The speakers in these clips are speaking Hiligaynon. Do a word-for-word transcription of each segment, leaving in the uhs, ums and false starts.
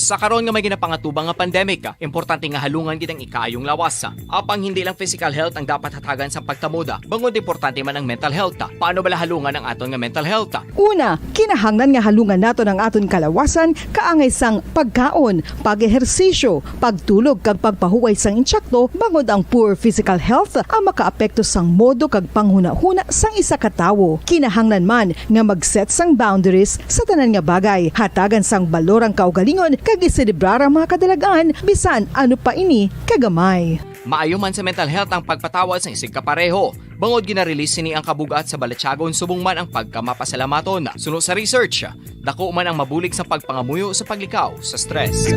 Sa karon nga may ginapangatubang nga pandemic, importante nga halungan gid ang ikaayong lawas. Apang hindi lang physical health ang dapat hatagan sang pagtamuda, bangod importante man ang mental health. Paano bala halungan ang aton nga mental health? Una, kinahanglan nga halungan naton ang aton kalawasan kaangay sang pagkaon, pag-ehersisyo, pagtulog kag pagpahuway sang insakto, bangod ang poor physical health ang makaapekto sang modo kag panghunahuna sang isa ka tawo. Kinahanglan man nga mag-set sang boundaries sa tanan nga bagay, hatagan sang balor ang kaugalingon kag iselebrar ang mga kadalagan, bisan ano pa ini kagamay. Maayo man sa mental health ang pagpatawad sang isigkapareho, bangod gina-release sini ang kabug-at sa balatyagon subong man ang pagkamapasalamaton. Suno sa research, dako man ang mabulig sa pagpangamuyo sa paglikaw sa stress.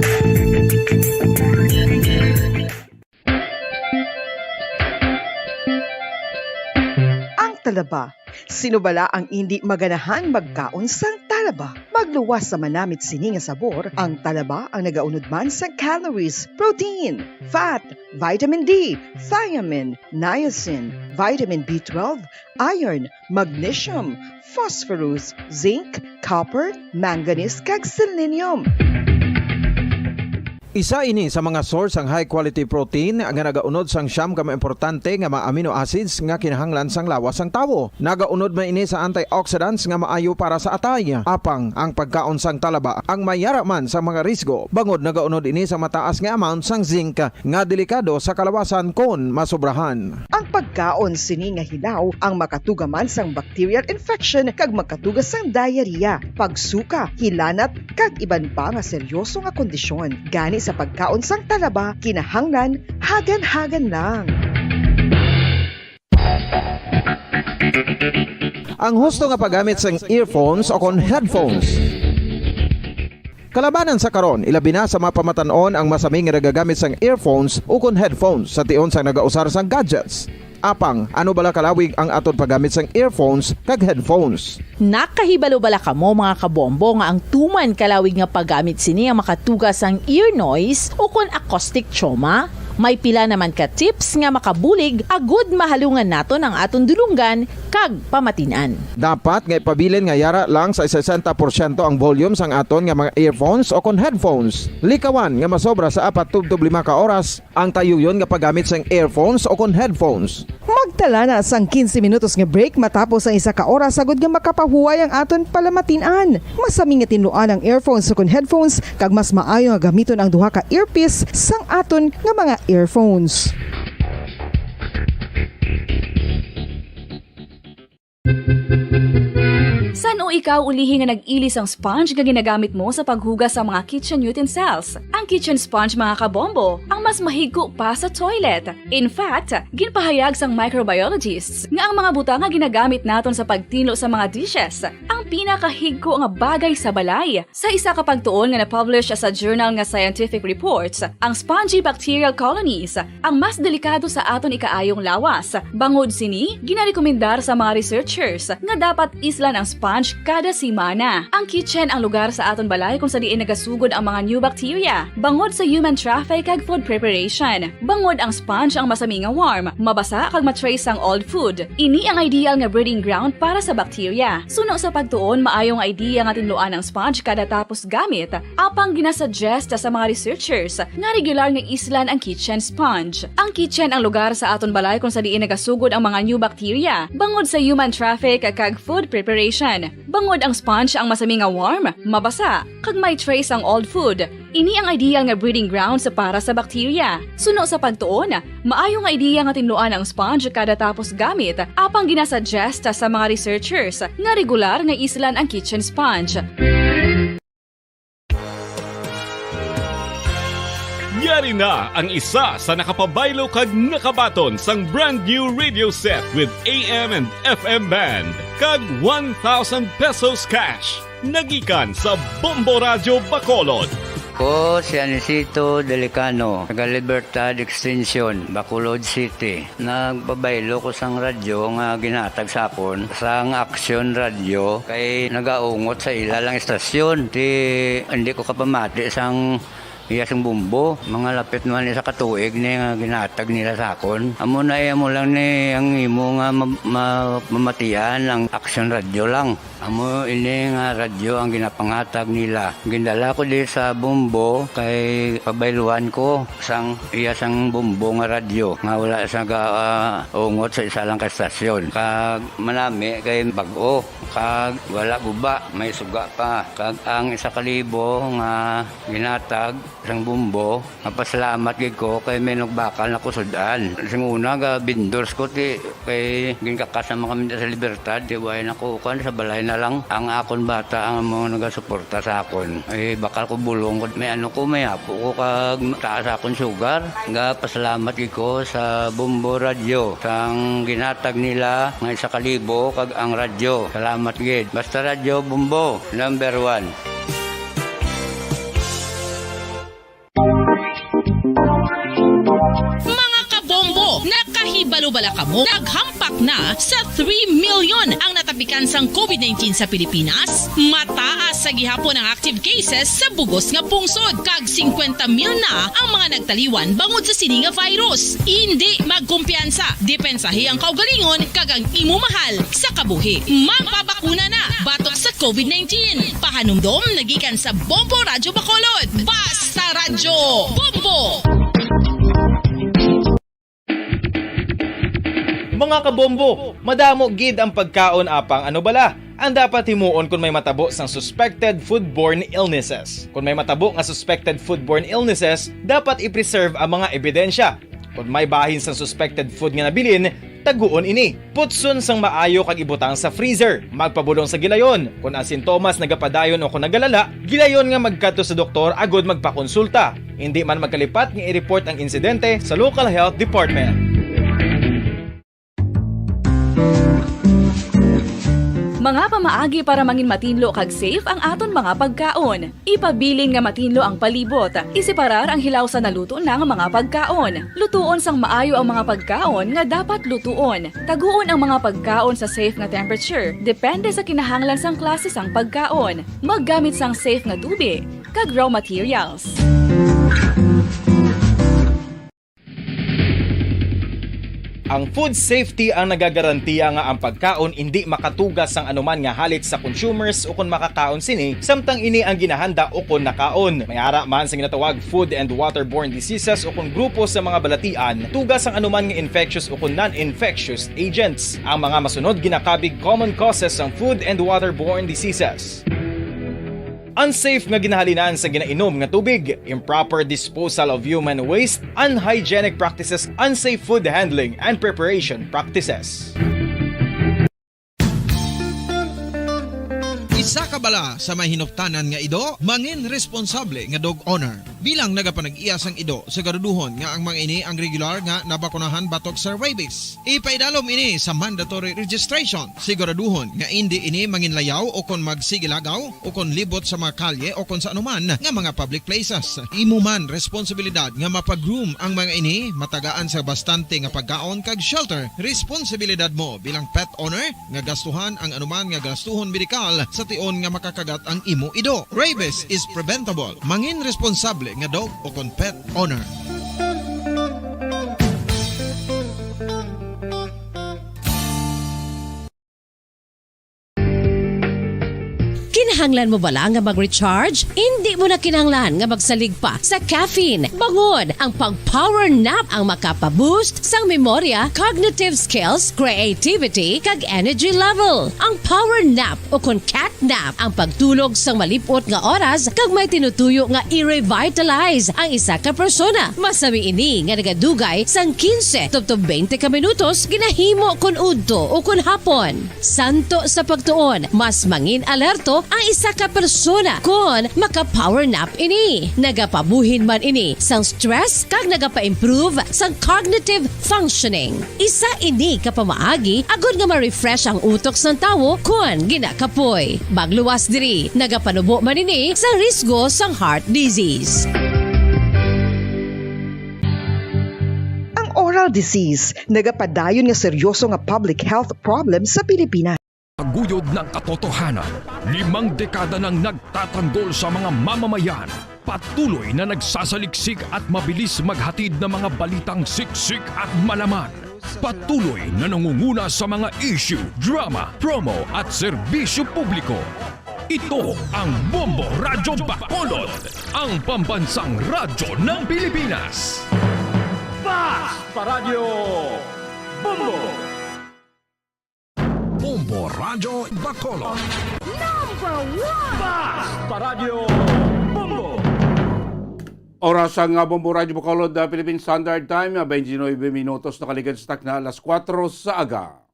Ang talaba. Sino bala ang indi maganahan magkaon sang talaba? Magluwas sa manamit sini nga sabor, ang talaba ang nagaunod man sang calories, protein, fat, vitamin D, thiamine, niacin, vitamin B twelve, iron, magnesium, phosphorus, zinc, copper, manganese, kag selenium. Isa ini sa mga source sang high quality protein nga nagaunod sang siyam ka mga importante nga mga amino acids nga kinahanglan sang lawas sang tawo. Nagaunod man ini sa antioxidants nga maayo para sa atay. Apang ang pagkaon sang talaba ang may yara man sa mga risgo, bangod nagaunod ini sa mataas nga amount sang zinc nga delikado sa kalawasan kon masobrahan. Ang pagkaon sini nga hilaw ang makatuga man sang bacterial infection kag makatuga sang diarrhea, pagsuka, hilanat, kag iban pa nga seryoso nga kondisyon. Gani sa pagkaon sang talaba, kinahanglan hagan-hagan lang. Ang husto nga paggamit sang earphones o kon headphones. Kalabanan sa karon, ilabi na sa mga pamatan-on ang masami nga nagagamit sang earphones ukon headphones sa tion sang nagausar sang gadgets. Apang, ano bala kalawig ang aton paggamit sang earphones kag headphones? Nakahibalo bala kamo, mga kabombo, nga ang tuman kalawig nga paggamit sini ang makatuga sang ear noise ukon acoustic trauma? May pila naman ka tips nga makabulig agud mahalungan naton ang aton dulonggan kag pamatin-an. Dapat nga ipabilin nga yara lang sa sesenta porsyento ang volume sang aton nga mga earphones o kon headphones. Likawan nga masobra sa apat tubtob lima ka oras ang tayuyon nga paggamit sang earphones o kon headphones. Magtala na sang quince minutos nga break matapos ang isa ka oras agud nga makapahuway ang aton palamatin-an. Masami nga tinluan ang earphones o kon headphones, kag mas maayo nga gamiton ang duha ka earpiece sang aton nga mga earphones. San-o ikaw ulihi nga nag-ili sang sponge nga ginagamit mo sa paghugas sa mga kitchen utensils? Ang kitchen sponge, mga kabombo, ang mas mahigko pa sa toilet. In fact, ginpahayag sang microbiologists nga ang mga butang nga ginagamit naton sa pagtinlo sa mga dishes ang pinakahigko nga bagay sa balay. Sa isa ka pagtuon nga na-publish sa journal nga Scientific Reports, ang spongy bacterial colonies ang mas delikado sa aton ikaayong lawas. Bangod sini, ginarekomendar sa mga researchers nga dapat islan ang sponge kada semana. Ang kitchen ang lugar sa aton balay kung sa diin nagasugod ang mga new bacteria, bangod sa human traffic kag food preparation. Bangod ang sponge ang masami nga warm, mabasa kag ma-trace sang old food. Ini ang ideal nga breeding ground para sa bacteria. Suno sa pagtuon, maayo nga idea nga tinluan ang sponge kada tapos gamit. Apang ginasuggest sa mga researchers nga regular nga islan ang kitchen sponge. Ang kitchen ang lugar sa aton balay kung sa diin nagasugod ang mga new bacteria, bangod sa human traffic kag food preparation. Bangod ang sponge ang masami nga warm, mabasa, kag may trace ang old food. Ini ang ideal nga breeding grounds para sa bacteria. Suno sa pagtuon, maayo nga idea nga tinluan ang sponge kada tapos gamit, apang ginasuggest sa mga researchers nga regular nga islan ang kitchen sponge. Yari na ang isa sa nakapabaylo kag nakabaton sang brand new radio set with A M and F M band kag one thousand pesos cash. Nagikan sa Bombo Radyo Bacolod. Ko si Anisito Delicano, taga Libertad Extension, Bacolod City. Nagpabaylo ko sang radyo nga ginhatag sa akon sang Action Radio kay nagaungot sa ila lang istasyon. Ti, hindi ko kapamati sang Iya sang Bombo, mga lapit man isa ka tuig ni nga ginatag nila sa akon. Amo na, iya mo lang ni ang imo nga ma-, ma-, mamatian ang Action Radio lang. Amo ini nga radyo ang ginapangatag nila. Gindala ko di sa Bombo kay pabayluan ko sang iya sang Bombo nga radyo nga wala sa ga-, ah, ungot sa isa lang ka estasyon. Kag manami kay bag-o, kag wala guba, may suga pa. Kag ang isa ka libo nga ginatag sang Bombo, mapasalamat gid ko kay may nagbakal na ko sud-an. Sing una, ga vendors ko, ti, kay ginkakas naman kami sa Libertad, ti, way na ko, kuwan, sa balay na lang. Ang akon bata ang mga nagasuporta sa akon. Ay, bakal ko bulong ko, may ano ko, may apo ko, kag taas akon sugar. Ga pasalamat gid ko sa Bombo Radyo, sang ginatag nila nga isa ka libo, kag ang radyo. Salamat gid. Basta Radyo Bombo, number one. Mga kabombo, nakahibalo bala kamo? Naghampak na sa three million ang natapikan sang COVID nineteen sa Pilipinas. Mataas sa gihapon ang active cases sa bugos nga pungsod, kag singkwenta mil na ang mga nagtaliwan bangod sa sini nga virus. Indi magkumpiyansa, depensahi ang kaugalingon kag ang imo mahal sa kabuhi. Magpabakuna na batok sa COVID nineteen. Pahanumdom na gikan sa Bombo Radyo Bacolod. Basta Radyo Bombo! Mga kabombo, madamo gid ang pagkaon, apang ano bala ang dapat himuon kon may matabo sang suspected foodborne illnesses? Kon may matabo nga suspected foodborne illnesses, dapat i-preserve ang mga ebidensya. Kon may bahin sang suspected food nga nabilin, taguon ini. Putson sang maayo kag ibutang sa freezer. Magpabulong sa gilayon. Kon ang sintomas nagapadayon o kon nagalala, gilayon nga magkadto sa doktor agud magpakonsulta. Indi man magkalipat nga i-report ang insidente sa local health department. Mga pamaagi para mangin matinlo kag safe ang aton mga pagkaon. Ipabilin nga matinlo ang palibot. Iseparar ang hilaw sa naluto na nga mga pagkaon. Lutuon sang maayo ang mga pagkaon nga dapat lutuon. Taguon ang mga pagkaon sa safe nga temperature, depende sa kinahanglan sang klase sang pagkaon. Maggamit sang safe nga tubig kag raw materials. Ang food safety ang nagagarantiya nga ang pagkaon indi makatuga sang anuman nga halit sa consumers ukon makakaon sini, samtang ini ang ginahanda ukon nakaon. May ara man sa ginatawag food and waterborne diseases ukon grupo sa mga balatian, tuga sang anuman nga infectious ukon non-infectious agents. Ang mga masunod ginakabig common causes sang food and waterborne diseases. Unsafe nga ginahalinan sa ginainom nga tubig, improper disposal of human waste, unhygienic practices, unsafe food handling and preparation practices. Isa ka bala sa may hinuptanan nga ido, mangin responsable nga dog owner. Bilang nagapanag-iya sang ido, siguraduhon nga ang mga ini ang regular nga nabakunahan batok sa rabies. Ipaidalom ini sa mandatory registration. Siguraduhon nga indi ini manginlayaw o kon magsigilagaw o kon libot sa mga kalye o kon sa anuman nga mga public places. Imo man responsibilidad nga mapag-groom ang mga ini, matagaan sa bastante nga pagkaon kag shelter. Responsibilidad mo bilang pet owner nga gastuhan ang anuman nga gastuhon medikal sa tion nga makakagat ang imo ido. Rabies is preventable. Mangin responsable nga dog o kon pet owner. Kinahanglan mo bala nga mag-recharge? Indi mo na kinahanglan nga magsalig pa sa caffeine. Bangon, ang pag-power nap ang makapa-boost sang memorya, cognitive skills, creativity, kag energy level. Ang power nap o kon cat nap ang pagtulog sang malip-ot nga oras kag may tinutuyo nga i-revitalize ang isa ka persona. Masami ini nga nagadugay sang quince tubtob twenty ka minutos, ginahimo kon udto o kon hapon. Santo sa pagtuon, mas mangin alerto ang isa ka persona kon maka-power nap ini. Nagapabuhin man ini sang stress kag nagapa-improve sang cognitive functioning. Isa ini ka pamaagi agod nga ma-refresh ang utok sang tawo kon ginakapoy. Magluwas diri, nagapanubo man ini sa risgo sang heart disease. Ang oral disease nagapadayon nga seryoso nga public health problem sa Pilipinas. Taguyod ng katotohanan, limang dekada nang nagtatanggol sa mga mamamayan Patuloy na nagsasaliksik at mabilis maghatid ng mga balitang siksik at malaman. Patuloy na nangunguna sa mga issue, drama, promo at serbisyo publiko. Ito ang Bombo Radyo Bacolod, ang pambansang radyo ng Pilipinas. Fast Paradyo Bombo! Bombo Radyo Bacolod. Number one! Fast Paradyo Bombo! Oras ang, ah, Bombo Radyo Bacolod, ah, Philippine Standard Time, ah, twenty-nine minutos nakaligad sa takna alas kuwatro sa aga.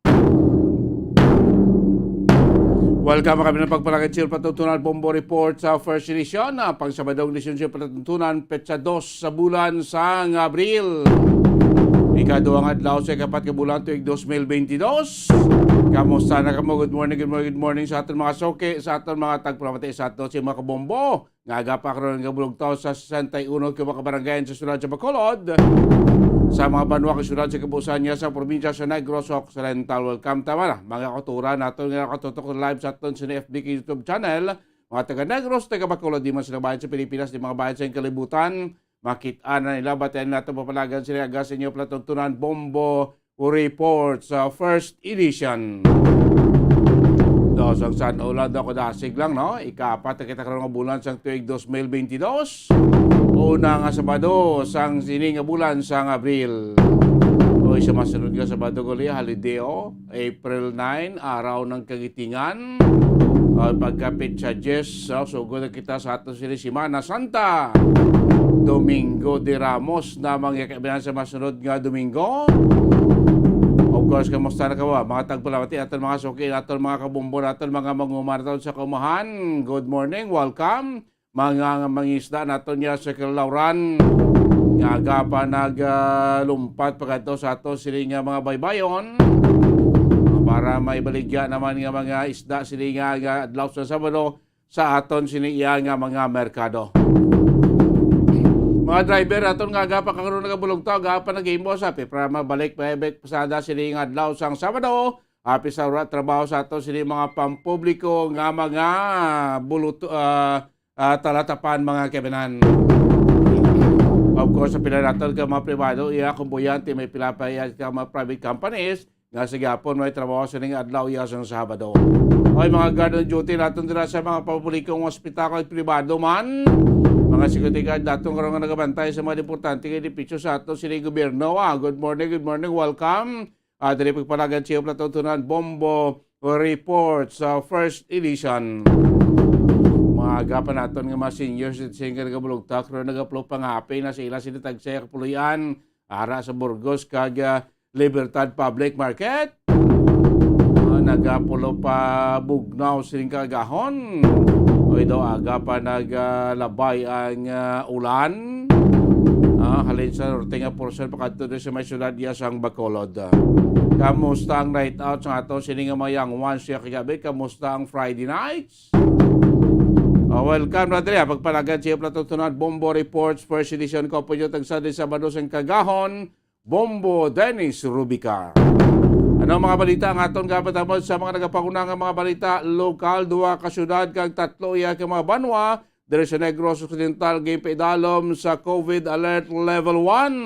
Welcome, mga kabilang pagpalagay sa patutunan Bombo Report sa First Edition, ah, pang Sabadong Edition sa patutunan, petsa dos sa bulan sang Abril. Ikaduhang adlaw sa ikapat ka bulan tuig dos mil bentidós. Kamusta na kamo? Good morning, good morning, good morning sa aton mga suki, sa aton mga tagpalamati, sa aton sa mga kabombo. Nga aga pa karon nga bulugtaw sa sesenta y uno ka mga kabarangay sa siyudad sa Bacolod, sa mga banwa kag siyudad sa kabuusan niya sa probinsya sa Negros Occidental. Welcome, tama na, mga kauturan naton nga nakatutok live sa aton sa F B K YouTube channel. Mga taga Negros, taga Bacolod, di man sila bayan sa Pilipinas, di mga bayan sa kalibutan, makit-an na nila, batian nato papalagan sila aga sa inyo palatuntunan Bombo Report sa first edition. Dos ang san ulan, do ako dasig lang, no? Ikaapat na kita karon nga bulan sang tuig dos mil bentidós. Una nga Sabado sang sini nga bulan sang Abril. Oy, sa masunod nga Sabado gali, holiday, oh. April nine, araw ng kagitingan. Ah, pagkapit sa diyes, so, sugod na kita sa ato sini Semana Santa. Domingo de Ramos na mga kaibanan sa masunod nga Domingo. Of course, kamusta na ka ba? Mga tagpalamati, aton mga suki, aton mga kabombo, aton mga manguman, aton sa kaumahan. Good morning, welcome. Mga mangisda naton niya sa Kilauran, nga aga pa naglumpat pa kadto sa ato sini nga mga baybayon para may baligya naman nga mga isda sini nga, nga adlaw sa Sabado sa aton sini iya nga mga merkado. Mga driver naton nga aga pa karon nagabulugtaw, aga pa naghimbos, api para mabalik pa, balik pasada sini nga adlaw sang Sabado, api sa wala trabaho sa aton sini mga pampubliko nga mga buluto, ah, ah, talatapan, mga kaibanan. Of course, sa pila naton ka mga pribado, iya kumbuyan, ti may pila pa iya ka mga private companies nga sa gihapon may trabaho sining adlaw iya sang Sabado. Oy, mga guard on duty naton dira sa mga publikong ospital kag pribado man, mga security guard naton karon nga nagabantay sa mga importante nga edipisyo sa ato sining gobyerno. Ah, good morning, good morning, welcome. Ah, diri pagpanagan siya palatuntunan Bombo Report sa first edition. Mga aga pa naton nga mga senior citizen nga nagabulugtak, pero nagapulo pa nga apay na sa ila sila tagsaya kapuloy-an, ara sa Burgos kag, ah, Libertad Public Market. Ah, nagapulo pa bugnaw sining kaagahon. Oy, daw aga pa nagalabay ang, ah, ulan. Ah, halin sa norte nga porsyon pakadto diri sa may syudad iya sang Bacolod. Kamusta ang night out sa ato sini nga mga young ones siya kagabi? Kamusta ang Friday nights? Ah, welcome na diri, ah, pagpanagan siya palatuntunan Bombo Reports, first edition, ko po yung tagsa di Sabado sang kagahon. Bombo Dennis Rubica. Ano ang mga balita ang aton gapatamod sa mga nagapanguna nga mga balita lokal? Duha ka syudad kag tatlo iya ka mga banwa diri sa Negros Occidental ginpaidalom sa COVID Alert Level one.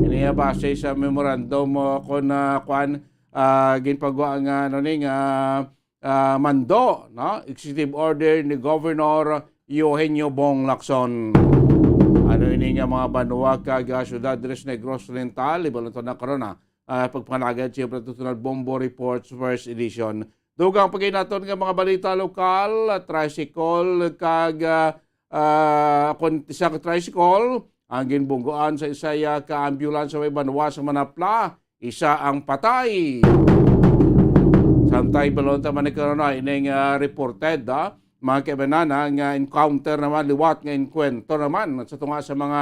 Ini base sa memorandum, uh, kon, uh, kwan, uh, ginpagwa nga, ano ni, nga, uh, mando, no? Executive Order ni Governor Eugenio Bong Lacson. Ano ini nga mga banwa kag, uh, syudad diri sa Negros Occidental? Ibalunton na karon, ah, uh, pagpanagad siya patutunan Bombo Reports First Edition. Dugang paginaton nga mga balita lokal, tricycle kag, ah, ah, kon isa ka tricycle ang ginbunggoan sa isa iya ka ambulance sa may banwa sa Manapla, isa ang patay. Samtang balonta man ni karon na ining, ah, reported, ah, mga kaibanana nga encounter naman, liwat nga enkwentro naman sa tunga sa mga,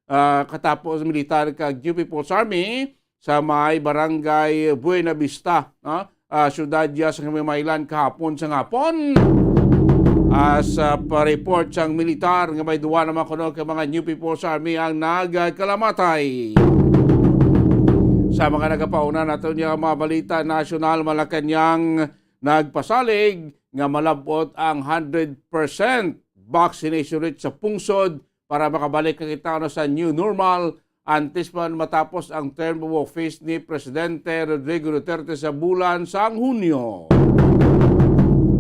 ah, katapo sa militar kag New People's Army sa may barangay Buena Vista, no? Ah, syudad ya sa Kamaylan kahapon sa hapon. As, ah, pa-report sang militar nga may duwa naman kuno ka mga New People's Army ang nagkalamatay. Sa mga nagapauna nato niya mga balita nasyonal, Malacañang nagpasalig nga malabot ang hundred percent vaccination rate sa pungsod para makabalik na kita, ano, sa new normal antes pa matapos ang term of office ni Presidente Rodrigo Duterte sa bulan sang Hunyo.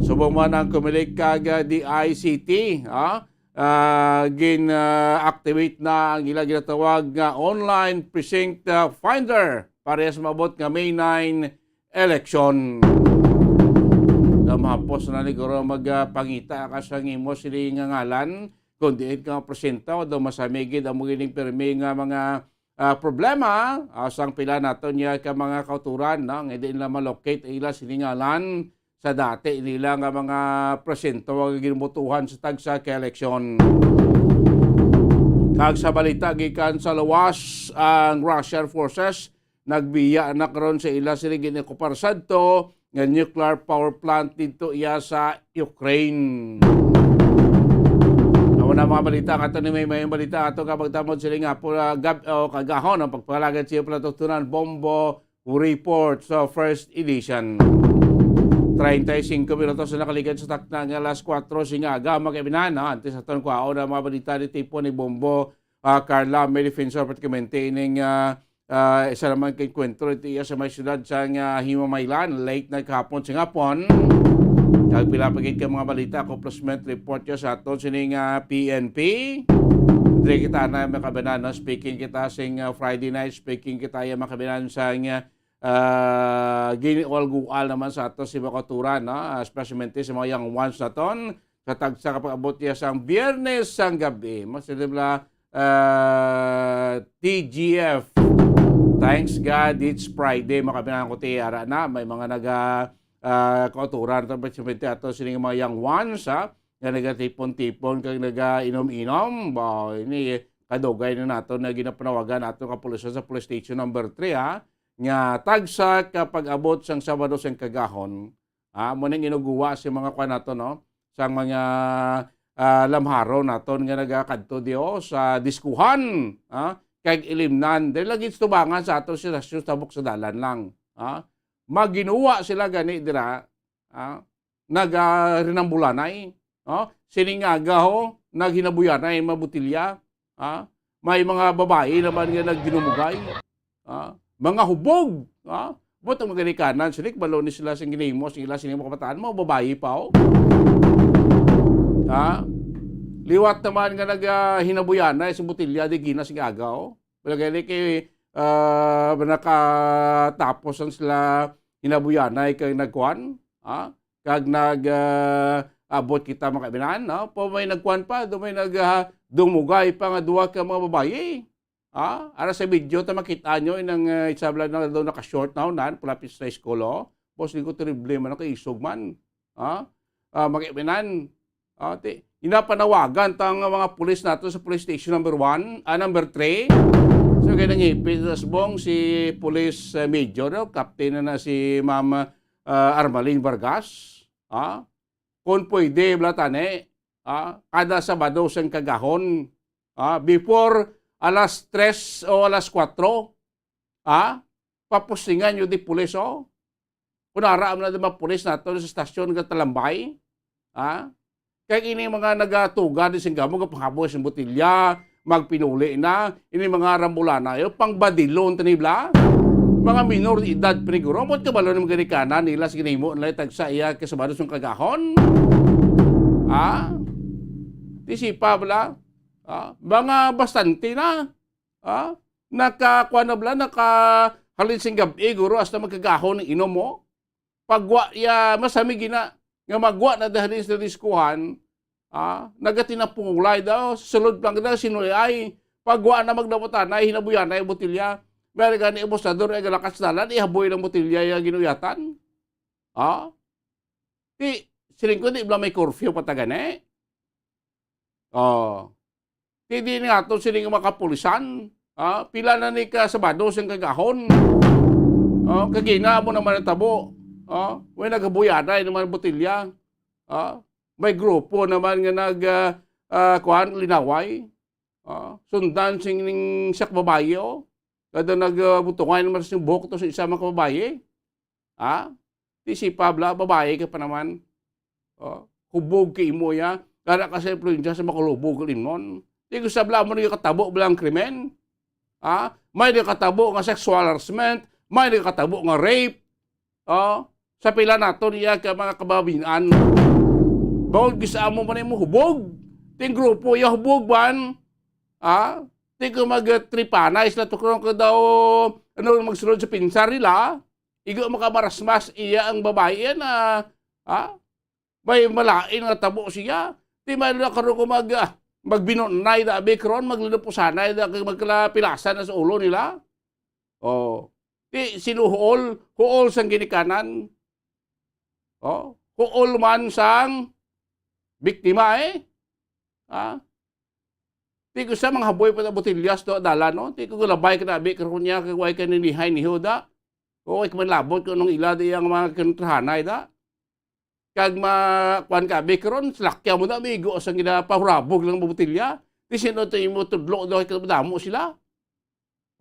Subong man ang Comelec kag, ah, D I C T, ah, ah, gin, ah, activate na ang ila ginatawag nga online precinct, ah, finder para sa maabot nga May nine election. Gamhapos na ni guro magpangita ka sa imo sini nga ngalan, kung diin ka presenta o daw masamigid ang mga ining pirmi nga mga, ah, problema, ah, sang pila nato niya ka mga kauturan, no? Nga di nila malocate ila sini ngalan sa dati nila nga mga presento nga ginbutuhan sa tagsa ka eleksyon. Kag sa balita gikan sa lawas, ang Russian forces nagbiya na karon sa ila sini ginokupar sadto nga nuclear power plant didto iya sa Ukraine. Amo na mga balita nga ato ni may, may balita ato kapag tamod sila nga pula gab o kagahon ang pagpalagad siya pala tutunan bombo report sa first edition. Treinta y cinco minutos na nakaligad sa takna nga alas kuwatro sing aga, mga kaibinan, no? Antes aton kwaon ang mga balita ni Tipo ni Bombo, ah, Carla, may defensor, pratikamente ining, ah, ah, isa naman ka enkwentro ito iya sa may siyudad sa nga Himamaylan, late na kahapon sa hapon. Kag pila pa gid ka mga balita, accomplishment report ya sa aton sining, ah, P N P. Diri kita na makabanan, no? Speaking kita sing, ah, Friday night, speaking kita ya makabanan sa nga, ah, giniwal-gual naman sa ato si mga kauturan, no? Ah, especially sa mga young ones naton, sa tagsa ka pag-abot niya sang Biyernes sang gabi. Mas sila, ah, T G F. Thanks God, it's Friday. Makabilang ko ti ara na. May mga naga, ah, kauturan. Ito, precisamente ato sining mga young ones, ha? Nga nagatipon-tipon kag nagainom-inom. Ba, ini kadugay na nato na ginapanawagan nato kapulisan sa police station number three, ha? Nga tagsa ka pag-abot sang Sabado sang kagahon, ah, mo ning inuguwa sa mga kuan nato, no? Sang mga, ah, lamharon naton nga nagakadto diyo sa diskuhan, ah, kag ilimnan. Dahil lagi tubangan sa ato sila sa tabok sa dalan lang, ah. Maginuwa sila gani dira, ah, nagarinambulanay, no? Sining aga ho, naghinabuyanay mga botilya, ah. May mga babayi naman nga nagdinumugay, ah. Mga hubog, ah. Buot ang mga ginikanan, silik, balo ni sila sing ginimo, sing ila, sing mga kabataan, mga babayi pa, oh. Ha? Liwat naman nga nag, ah, hinabuyanay sa botilya, di gina sing aga, oh. Wala gani kay, ah, nakatapos ang sila hinabuyanay kay nagkuan, ha? Kag nag, ah, abot kita mga kaibinan, no? Pa may nagkuan pa, do may nag, ah, dumugay pa nga duha ka mga babayi. Ha? Ara sa video ta makita nyo inang, ah, isabla na daw naka-short na hunan, pula pis na school, oh. Boss, di ko terrible man, nakaisog man. Ha? Ah, mga kaibinan, ah, ti, ginapanawagan ta nga mga pulis nato sa police station number one, ah, number three. So, kaya nangipit sa subong si Police, ah, Major, no? Captain na na si Ma'am, ah, Armalin Vargas. Ah, kung pwede, bala tani, ah, kada Sabado sang kagahon, ah, before alas tres o alas kuwatro, ah, papusingan nyo di pulis, oh. Kung ara man na di mga pulis nato sa stasyon nga Talambay, ah, kay ini mga nagatuga di sing gamo, gapangaboy sing botilya, magpinuli na, ini mga rambulanay, oh, pangbadilon, tanibla. Mga minor de edad, paniguro. Amot kabalo ng mga ginikanan nila sa ginahimo nila tagsa iya kasabado sang kagahon. Ah? Di sipa bala? Ah? Mga bastante na. Ah? Nakakuha na bala, nakahalin sing gabi, guro, hasta magkagahon ng inom mo. Pagwa iya, masami gina, nga magwa na dahil sa diskuhan, ah, nagatinapulay daw, sulod pa nga daw, sinuliay, pagwa na magdabutanay, hinabuyanay ang botilya. May gani, abusador, ay galakas dalan, ihaboy ng botilya, yung ginuyatan. Ah? Di, siling ko, di ba may curfew pa ta gani? Oh. Di, di nga to, siling mga kapulisan. Ah, pila na ni ka Sabado sing kagahon. Oh, kagina mo naman ang tabo. Oh, may naghabuyanay naman botilya. Ah, may grupo naman nga nag, ah, ah, kuan, linaway. Ah, sundan sing ning sak babayi, oh. Kada nag, ah, butungay naman sa buhok to sa isa mga kababayi. Ha? Di si Pabla, babayi ka pa naman. Oh, hubog ka imo, ya. Ara ka sa impluwensya sa makulubog limnon. Di ko sabla mo nagkatabo bala ang krimen. Ha? May nagkatabo nga sexual harassment, may nagkatabo nga rape. Oh, sa pila nato niya ka mga kababayan. Bawod gisa mo man mo hubog. Ting grupo ya hubog man. Ha? Di ko magtripanay sila tukron ko daw ano magsulod sa pinsar nila. Igo makamarasmas iya ang babayi na ha? May malain nga tabo siya. Di man na karon ko mag, ah, magbinunay da abi karon, maglinupusanay da kay magkalapilasan na sa ulo nila. Oh. Di sinuhuol, huol sang ginikanan. Oh, huol man sang biktima eh. Ha? Di ko sa mga haboy pa na botelya sa dalan, no? Di ko galabay ka na abi karon niya kay way ka ninihay ni Huda. O way ka manlabot kung anong ila di ang mga kintrahanay da. Kag ma-, kuwan ka, abi, karon, salakya mo na, amigo, sa ginapahurabog lang botelya. Di sino to imo tudlo daw kay madamo sila.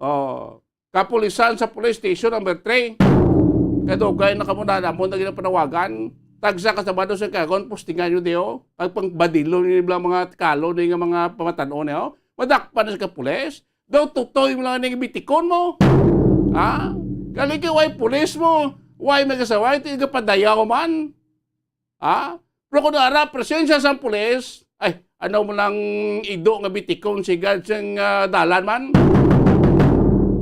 Oh, kapulisan sa police station number three. Kadugay na kamo na, namo na ginapanawagan. Tagsa ka Sabado sa kagon, postingan nyo diyo. Pagpangbadilo nyo lang mga tikalo na nga mga pamatanon nyo. Madakpan na sa kapulis. Daw tutoy mo lang ning bitikon mo. Ha? Kali kay way pulis mo. Way mag-asaway, ti gapadayaw man. Ha? Pero kung ara, presensya sa pulis, ay, ano mo lang ido nga bitikon sigad sing, ah, dalan man?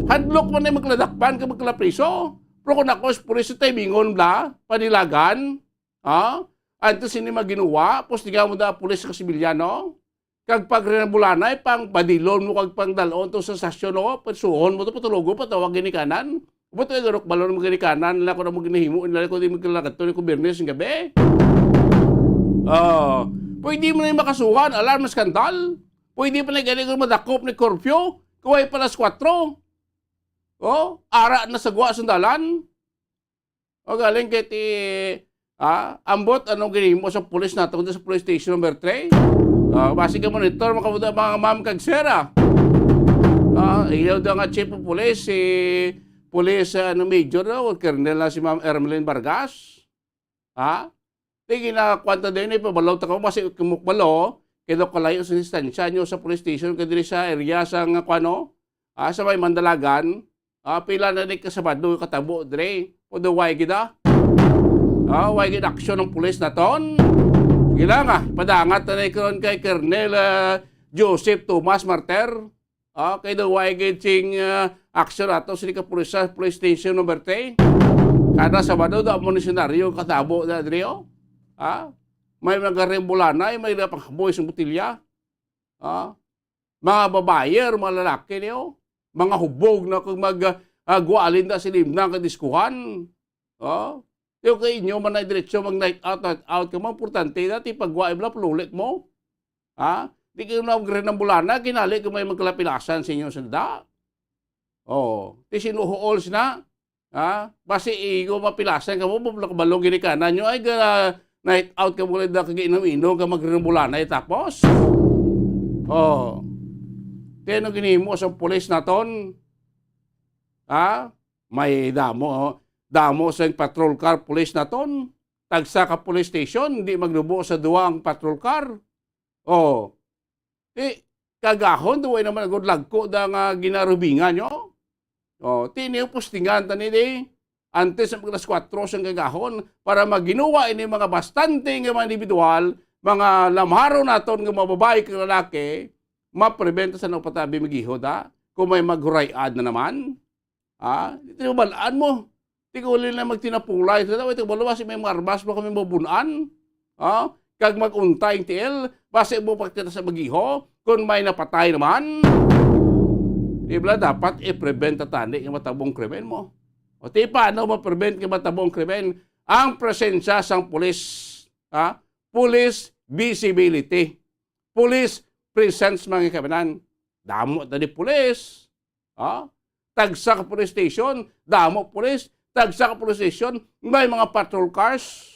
Hadlok man ay magladakpan ka magkalapriso. Pero kung ako sa pulis, sa timingon bla, panilagan, ha? Antes sini maginuwa, pos di nga mo da pulis ka sibilyano. Kag pag rinabulanay, pang badilon mo kag pang dalon to sa sasyon, no? Pagsuhon mo to, patulogo, patawag ginikanan. Ba't ay garok balon mo ginikanan? Nila ko na mo ginahimo, nila ko di magkalagat to, ni ko Bernes ng gabi. Oh, pwede mo na yung makasuhan, alarm, skandal. Pwede pa na gani kung madakop ni curfew, kaway pa alas kwatro. Oh, ara na sa guwa sa dalan. O galing kay ti, ah, ambot anong ginimo sa pulis nato sa police station number three. Ah, basi ka monitor, makabuta mga ma'am kag sir, ah. Ah, ilaw daw nga chief of police, si police, ah, ano, major daw, colonel na si Ma'am Ermeline Vargas. Ha? Di ginakwanta din, eh, pabalaw ta ka, basi kumukbalo, kay daw kalayo sa distansya nyo sa police station, kay diri sa area sa nga, kuwano, ah, sa may Mandalagan, ah, pila na ni ka Sabado katabo, dre. O daw way gid, ah. Ah, way gid aksyon ng pulis naton. Sige lang, ah, padangat na ni karon kay Colonel, ah, Joseph Tomas Martir. Ah, kay daw way gid sing, ah, aksyon ato sa kapulisan, police station number three. Kada Sabado daw mo ni senaryo katabo na dre, oh. Ah, may nagarimbulanay, may napanghaboy sa botilya. Ah, mga babayi, mga lalaki niyo, mga hubog na kung mag, ah, guwalin na sa limnang kadiskuhan. Oh, yung kay inyo man na diretso mag night out, night out ka mo, importante na, ti pagwa ibla, palulik mo. Ha? Di kayo na magrinambulana, kinali kung may magkalapilasan sa inyo sanda. Oh, ti sinuhuol sina. Ha? Basi igo mapilasan ka mo, bublo ka balong ginikanan nyo, ay ga, night out ka mo, da kag inom-inom ka magrinambulana, eh, tapos. Oh. Ti ano ginimo sa pulis naton? Ha? May damo, oh. Damo sa patrol car, pulis naton. Tagsa ka police station, di maglubo sa duwa ang patrol car. Oh. Eh, kagahon, duwa naman agud lagko da nga ginarubingan nyo. Oh, tini postingan tani di. Antes ng alas kwatro sa kagahon, para maginuwa ini mga bastante nga mga individual, mga lamharon naton nga mga babae kag lalaki, maprevent sa nagpatabi maghihod, ha? Kung may maghuray-ad na naman, ha? Di mabalaan mo. Tiguli na magtinapulay. Sa tawag, tigbaluwas, may mga armas mo kami mabunan. Ha? Kag mag-untay ang tiil, basi mo pagkita sa magiho, kung may napatay naman. Di ba dapat i-prevent ta tani nga matabong krimen mo? O ti paano ma-prevent nga matabong krimen? Ang presensya sang pulis. Ha? Police visibility. Police presence, mga kabanan. Damo ta di pulis. Ha? Tagsa ka police station, damo pulis. Tagsa ka police station, may mga patrol cars.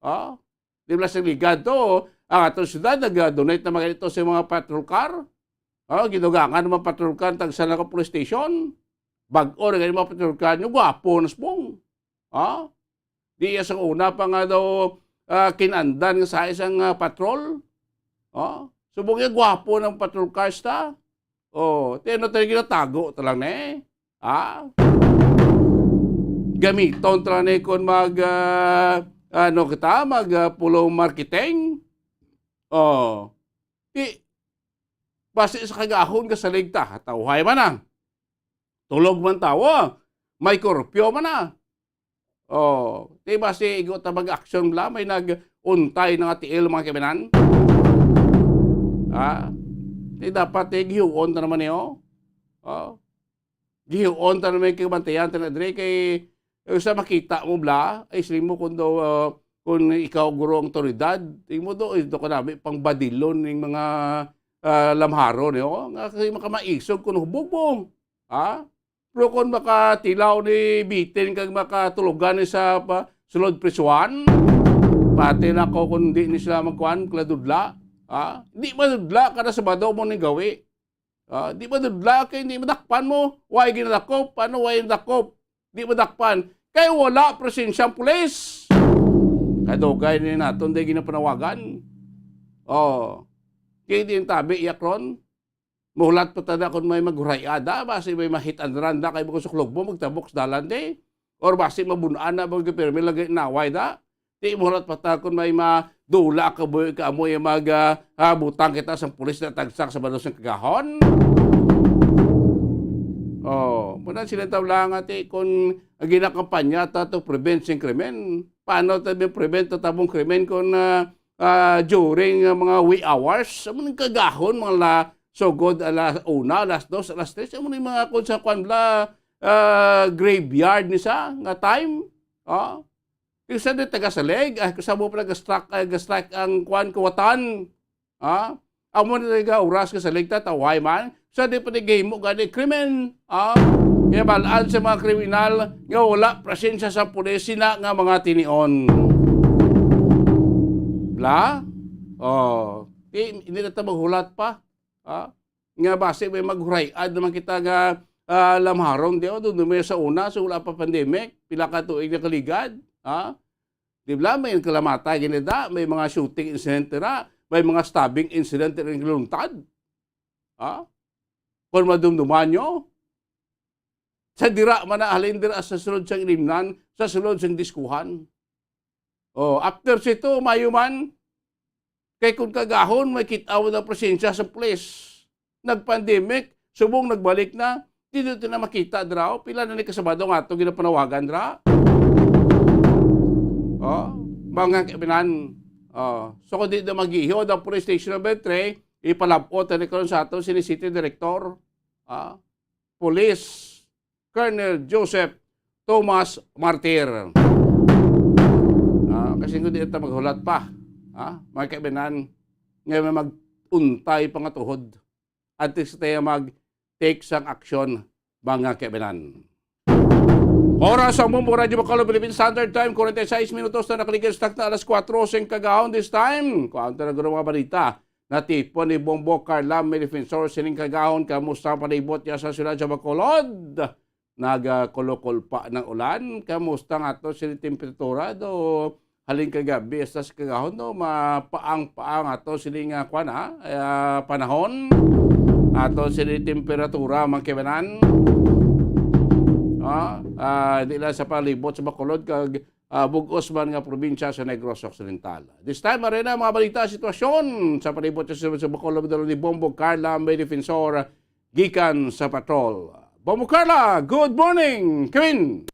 Ha? Di ba sa ligad to, ang atong syudad nag-donate na mga ito sa mga patrol car. Ha? Gidugangan ng mga patrol car, tagsa na ka police station. Bag-o na gani mga patrol car nyo, gwapo na subong. Ha? Di iya sa una pa nga daw, ah, kinandan nga sa isang, ah, patrol. Oh, subong nga gwapo ng patrol cars ta. Oh, ti ano tayo ginatago ta lang ni? Ha? Gamiton ta lang ni kung mag, ah, ano kita, mag, ah, pulo marketing. Oh, ti, basi sa kagahon ka sa ligta, tawhay man na. Tulog man tawo, may korupyo man na. Oh, ti basi igo ta mag-action bala, may nag-untay nga tiil, mga kaibinan. Ha? Ti dapat, eh, gihuon ta naman niyo. Oh. Gihuon ta naman, kabantayan ta na diri kay, eh, sa makita mo bala, ay, siling mo kung daw, ah, kung ikaw guro ang otoridad, tingin mo do, ito ka namin pang badilon ning mga, ah, lamharon, eh, oh, nga kasi makamaisog kung hubog mo. Ha? Pero kung makatilaw ni bitin kag makatulogan ni sa pa, sulod prisuhan, pati na ko kung di ni sila magkuhan, kladudla. Ha? Di madudla kada Sabado mo ni gawi. Ah, di madudla kay di madakpan mo. Way ginadakop? Paano way nadakop? Di madakpan. Kay wala presensya ang pulis. Kadugay ni naton di ginapanawagan. Oh. Kay di ang tabi, iyak ron. Muhulat pa tada kung may maghuray-ada, basi may ma-hit and run da, kay bukod sa klugbo, magtabok sa dalan di. Or basi mabun-an na, magpirmi lagi naway da. Di muhulat pa ta kung may madula ka buhi ka amoy mag, ah, ah, butang kita sang pulis na tagsak sa balos ng kagahon. Oh, muna sila taw lang ati kung ang ginakampanya ta to prevent sing krimen. Paano ta prevent ta tabong krimen kung, ah, ah, during, ah, mga wee hours? Amo ning kagahon, mga la-, sugod alas una, alas dos, alas tres. Amo ning mga kung sa kwan bala, ah, graveyard ni sa nga time. Oh. Kung sa di taga Salig, ay, kung sa mo pala ga-strike, ay, ga-strike ang kwan, kawatan. Ha? Amo na nga oras nga Salig ta, tawhay man. Sa di pa ni gahimo gani krimen. Ha? Kaya balaan sa mga kriminal nga wala presensya sa pulis sina nga mga tinion. Bla? Oh, di, hindi na ta maghulat pa. Ha? Nga basi may maghuray-ad naman kita nga, ah, lamharon, di ba? Doon may sa una, so wala pa pandemic, pila ka tuig na kaligad, ha? Di ba? May kalamatay, ginida, may mga shooting incident ra, may mga stabbing incident ra nga luntad. Ha? Kung madumduman nyo, sa dira man na halin dira sa sulod sang ilimnan, sa sulod sang diskuhan. Oh, after sito, mayo man, kay kung kagahon, may kit-aw na presensya sa pulis. Nag-pandemic, subong nagbalik na, di dito na makita, dra, oh. Pila na ni kasabado nga ato ginapanawagan, dra? Oh, mga kabinan. Oh, so kung di na mag-ihod ang police station number three, ipalabot na ni karon sa ato, sini city director. Ah, Police Colonel Joseph Tomas Martir. Ah, kasi kung di ta maghulat pa, ha? Mga kaibanan, nga may mag-untay pa nga tuhod. At least tayo mag-take sang aksyon, mga kaibanan. Oras ang Bombo Radyo Bacolod, Philippine Standard Time, forty-six minutos na nakaligid sa takna alas kuwatro sing kagahon this time. Kuwanta na guro mga balita. Natipon ni Bombo Carla, may defensor sining kagahon. Kamusta ang palibot niya sa siyudad sa Bacolod? Nagakulukol pa ng ulan. Kamusta nga to sini temperatura? Do halin kagabi, hasta sa kagahon, no? Mapaang-paang ato sini nga, kwan, ha? Ah, panahon. Ato sini temperatura, mga kaibanan. Ah, ah, di lang sa palibot sa Bacolod, kag ah, bug-os man nga probinsya sa Negros Occidental. This time, arena mga balita, sitwasyon sa palibot sa Sibol sa Bacolod, dala ni Bombo Carla, may defensor gikan sa patrol. Bombo Carla, good morning! Kevin!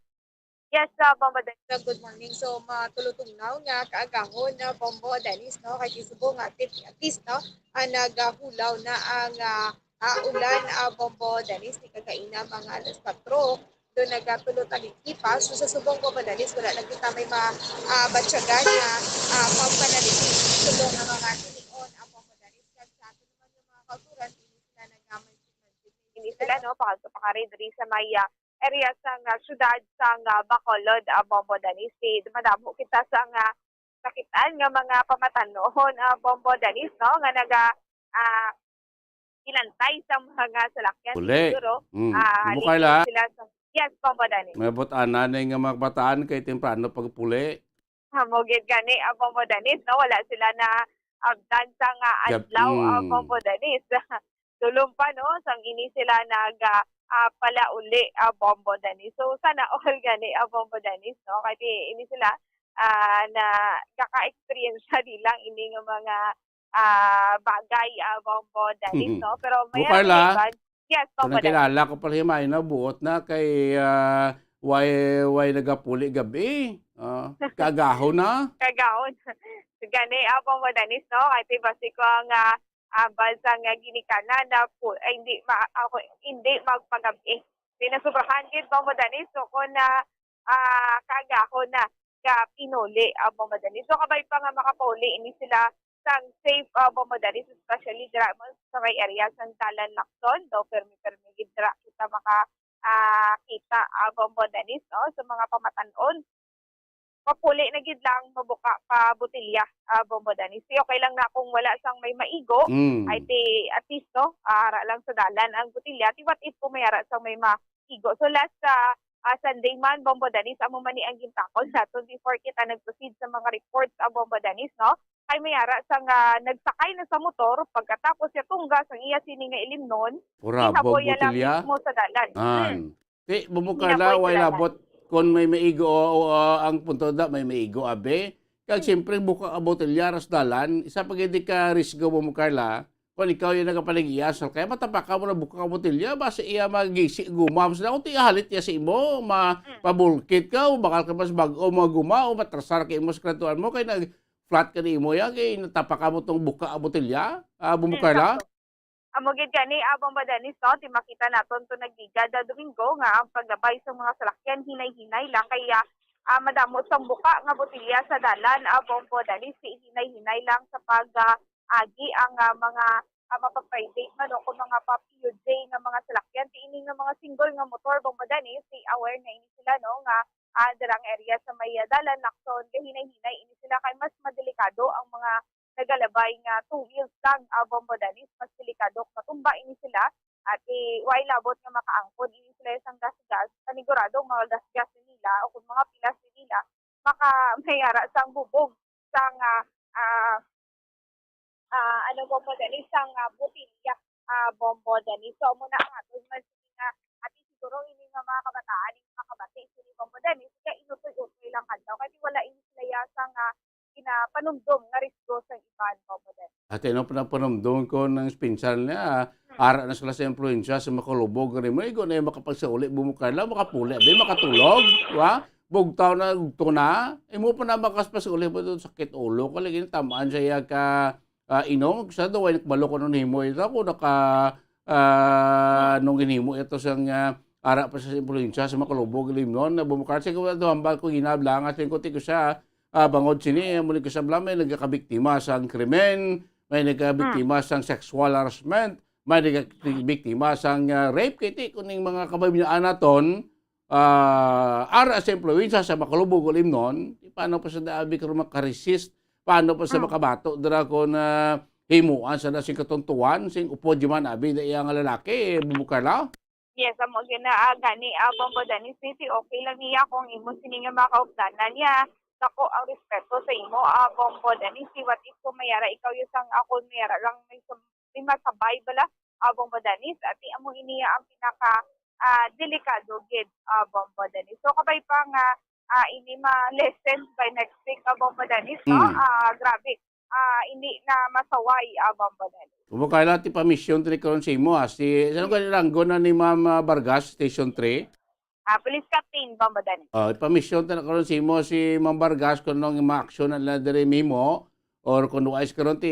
Yes, uh, Bombo Dennis, good morning. So, matulutungnaw nga kaagahon na Bombo Dennis, no? Kay Subo nga, at least, no? Ang nagahulaw na ang, ah, ah, ulan, ah, Bombo Dennis, ni kagaina, mga alas kuwatro. Doon nagatulo taliktipas. So, sa subong ko, madalis, wala na kita may ma-, ah, batyagan na, ah, pagpanalitin. Sulong nga mga tinion, ah, Bombo Danis, kag sa ato naman yung mga kauturan, hindi sila nag-, ah, hindi sila, no, pakagpakari diri sa may, ah, area sa nga syudad sa nga Bacolod, ah, Bombo Danis. Si, madamo kita sa nga nakitaan nga mga pamatanon, ah, Bombo Danis, no, nga naga, ah, ilantay sa mga salakyan. Uli. Siguro, mm, ah, Bukay halin la. Sila sa, yes, Bombo Danis. May butana na nga mga kabataan kay temprano pagpuli. Ah, mo gid gani, ah, Bombo Danis, no? Wala sila na, abtan sang, ah, Gab- adlaw, ah, mm. Bombo Danis. Dulom pa, no, sang ini sila nag, ah, ah, palauli, ah, Bombo Danis. So, sana all gani, ah, Bombo Danis, no? Kay ini sila, ah, nagaka-experience sa di lang ini nga mga, ah, bagay, ah, Bombo Danis, Mm. no? Pero may Bukar ara la, iban. Yes, Bombo Danis. Kilala ko pala himay na buot na kay, ah, way, way nagapuli gabi. Ah, kagahon na. Kagahon. Gani, ah, Bombo Danis, no? Kay ti basi ko ang, ah, ah, basa nga ginikanan na pu-, ay, hindi ma-, ako, hindi magpagabi. Di nasubrahan gid, Bombo Danis, so kung na, ah, kagahon na ka pinuli, ah, Bombo Danis. So, kabay pa nga makapauli ini sila sang safe, ah, Bombo Danis, especially dira mo sa may area sang Dalan Lacson, daw permi-permi gid dira kita maka, ah, kita, ah, Bombo Danis, no? Sa mga pamatan-on, mapuli na gid lang, mabuka pa botelya, ah, Bombo Danis. Di okay lang na kung wala sang may maigo, Mm. ay ti, at least, no, ah, ara lang sa dalan ang botelya. Ti what if kung may ara sang may maigo? So, last, ah, ah, Sunday man, Bombo Danis, amo man ni ang gintakon naton before kita nag-proceed sa mga reports, ah, Bombo Danis, no? Kay may ara sang, ah, nagsakay na sa motor, pagkatapos siya tungga sang iya sini nga ilimnon, Purabog gihaboy ya lang botelya? Mismo sa dalan. An. Hmm. Ti, Bombo Carla, Ginapoy way sila labot kon may maigo, o, o, ang punto da, may maigo, abi. Kag Hmm. siyempre, buka ang botelya, ras dalan. Isa pa gid ka risgo, Bombo Carla, kung ikaw yung nagapaligya, so, kaya matapaka mo na buka ang botelya, basta iya magisi, guma, basta kung tiyahalit niya sa imo, ma-, Hmm. mabulkit ka, o bakal ka mas bag-o, mga guma, o matrasar ka imo sa katuan mo, kay nag-flat ka ni imo, ya, kay natapaka mo tong buka ang botelya, ah, Bombo Hmm, Carla? Sakto. Amo gid gani, ah, Bombo Dennis, no? Ti makita naton to nagligad, ah, Domingo nga ang paglabay sa mga salakyan hinay-hinay lang kay, ah, ah, madamo sang buka nga botelya sa dalan, ah, Bombo Dennis, ti hinay-hinay lang sa pag, ah, agi ang, ah, mga, ah, mapa-private man o kung mga pa-P U J nga mga salakyan. Ti ini nga mga single nga motor, Bombo Dennis, ti aware na ini sila, no, nga, ah, dirang area sa may, ah, dalan, Lacson, kay hinay-hinay ini sila kay mas madelikado ang mga nagalabay nga two wheels lang, ah, Bombo Dennis, mas delikado kung matumba ini sila. At, eh, way labot nga makaangkon ini sila sang gas-gas, panigurado ang mga gas-gas nila o kung mga pilas nila, maka-, may ara sang bubog sang, ah, ah, ah, ano, Bombo Dennis, sang, ah, botilya, ah, Bombo Dennis. So, amo na ang aton man sige nga, at siguro ini nga mga kabataan, ini makabati sini, Bombo Dennis, kaya inutoy-utoy lang kadlaw. Kaya wala ini sila ya sang, ah, ginapanumdom nga risgo sa iban, Bombo Dennis. At ano pa na panumdom ko ng pinsan niya, ah, Hmm. ara na sila sa impluwensya sa makalubog rin mo, igo na yung makapagsauli, bumukay lang, makapuli, abi, makatulog, wa? Bugtaw na, bugto na, imo pa na makas pa sa uli mo to, sakit ulo ko, lagi tamaan siya ya ka, ah, inong, sa daw, ay nakabalo ko nung himo ito, ako naka, ah, nung ginhimo ito sang, ah, ara pa sa impluwensya sa makalubog, limnon, na bumukar siya, kung hambal ko, ginabla, nga tingko-tingko siya, ah, bangod sini, eh, muli ko sa bala, may nagkakabiktima sang krimen, may nagkabiktima Hmm. sang sexual harassment, may nagkabiktima sang, ah, rape, kay ti, kuning mga kababayaan naton, ah, ara sa impluwensya sa makalubog o limnon, paano pa sa daabi karon makaresist? Paano pa sa Hmm. makabato dira kon, ah, himuan sa na sing katuntuan, sing upod di man abi na iya nga lalaki, bumukar na? Yes, amo gyud na, ah, gani, ah, Bombo Dennis, ti okay lang niya kung imo sini nga mga kaupdanan niya. Dako ang respeto sa imo, ah, Bombo Dennis. Si what if kung mayara ikaw yung sang ako, mayara lang may sum-, may masabay bala, ah, Bombo Dennis. Ati amo ini ang pinaka, ah, delikado gid, ah, Bombo Dennis. So, kabay pa nga, ah, ini ma-lessen by next week, ah, Bombo Dennis, no? Hmm. Ah, grabe. Ah, hindi na masaway, ah, Bombo Dennis. Kung kailan ti pamisyon ti karon sa imo, ah, si, saan ka ranggo na ni Ma'am, ah, Vargas, Station three? Ah, Police Captain, Bombo Dennis. Ah, pamisyon ta na karon sa imo si Ma'am Vargas kung anong maaksyon na nila diri mimo or kung wais karon ti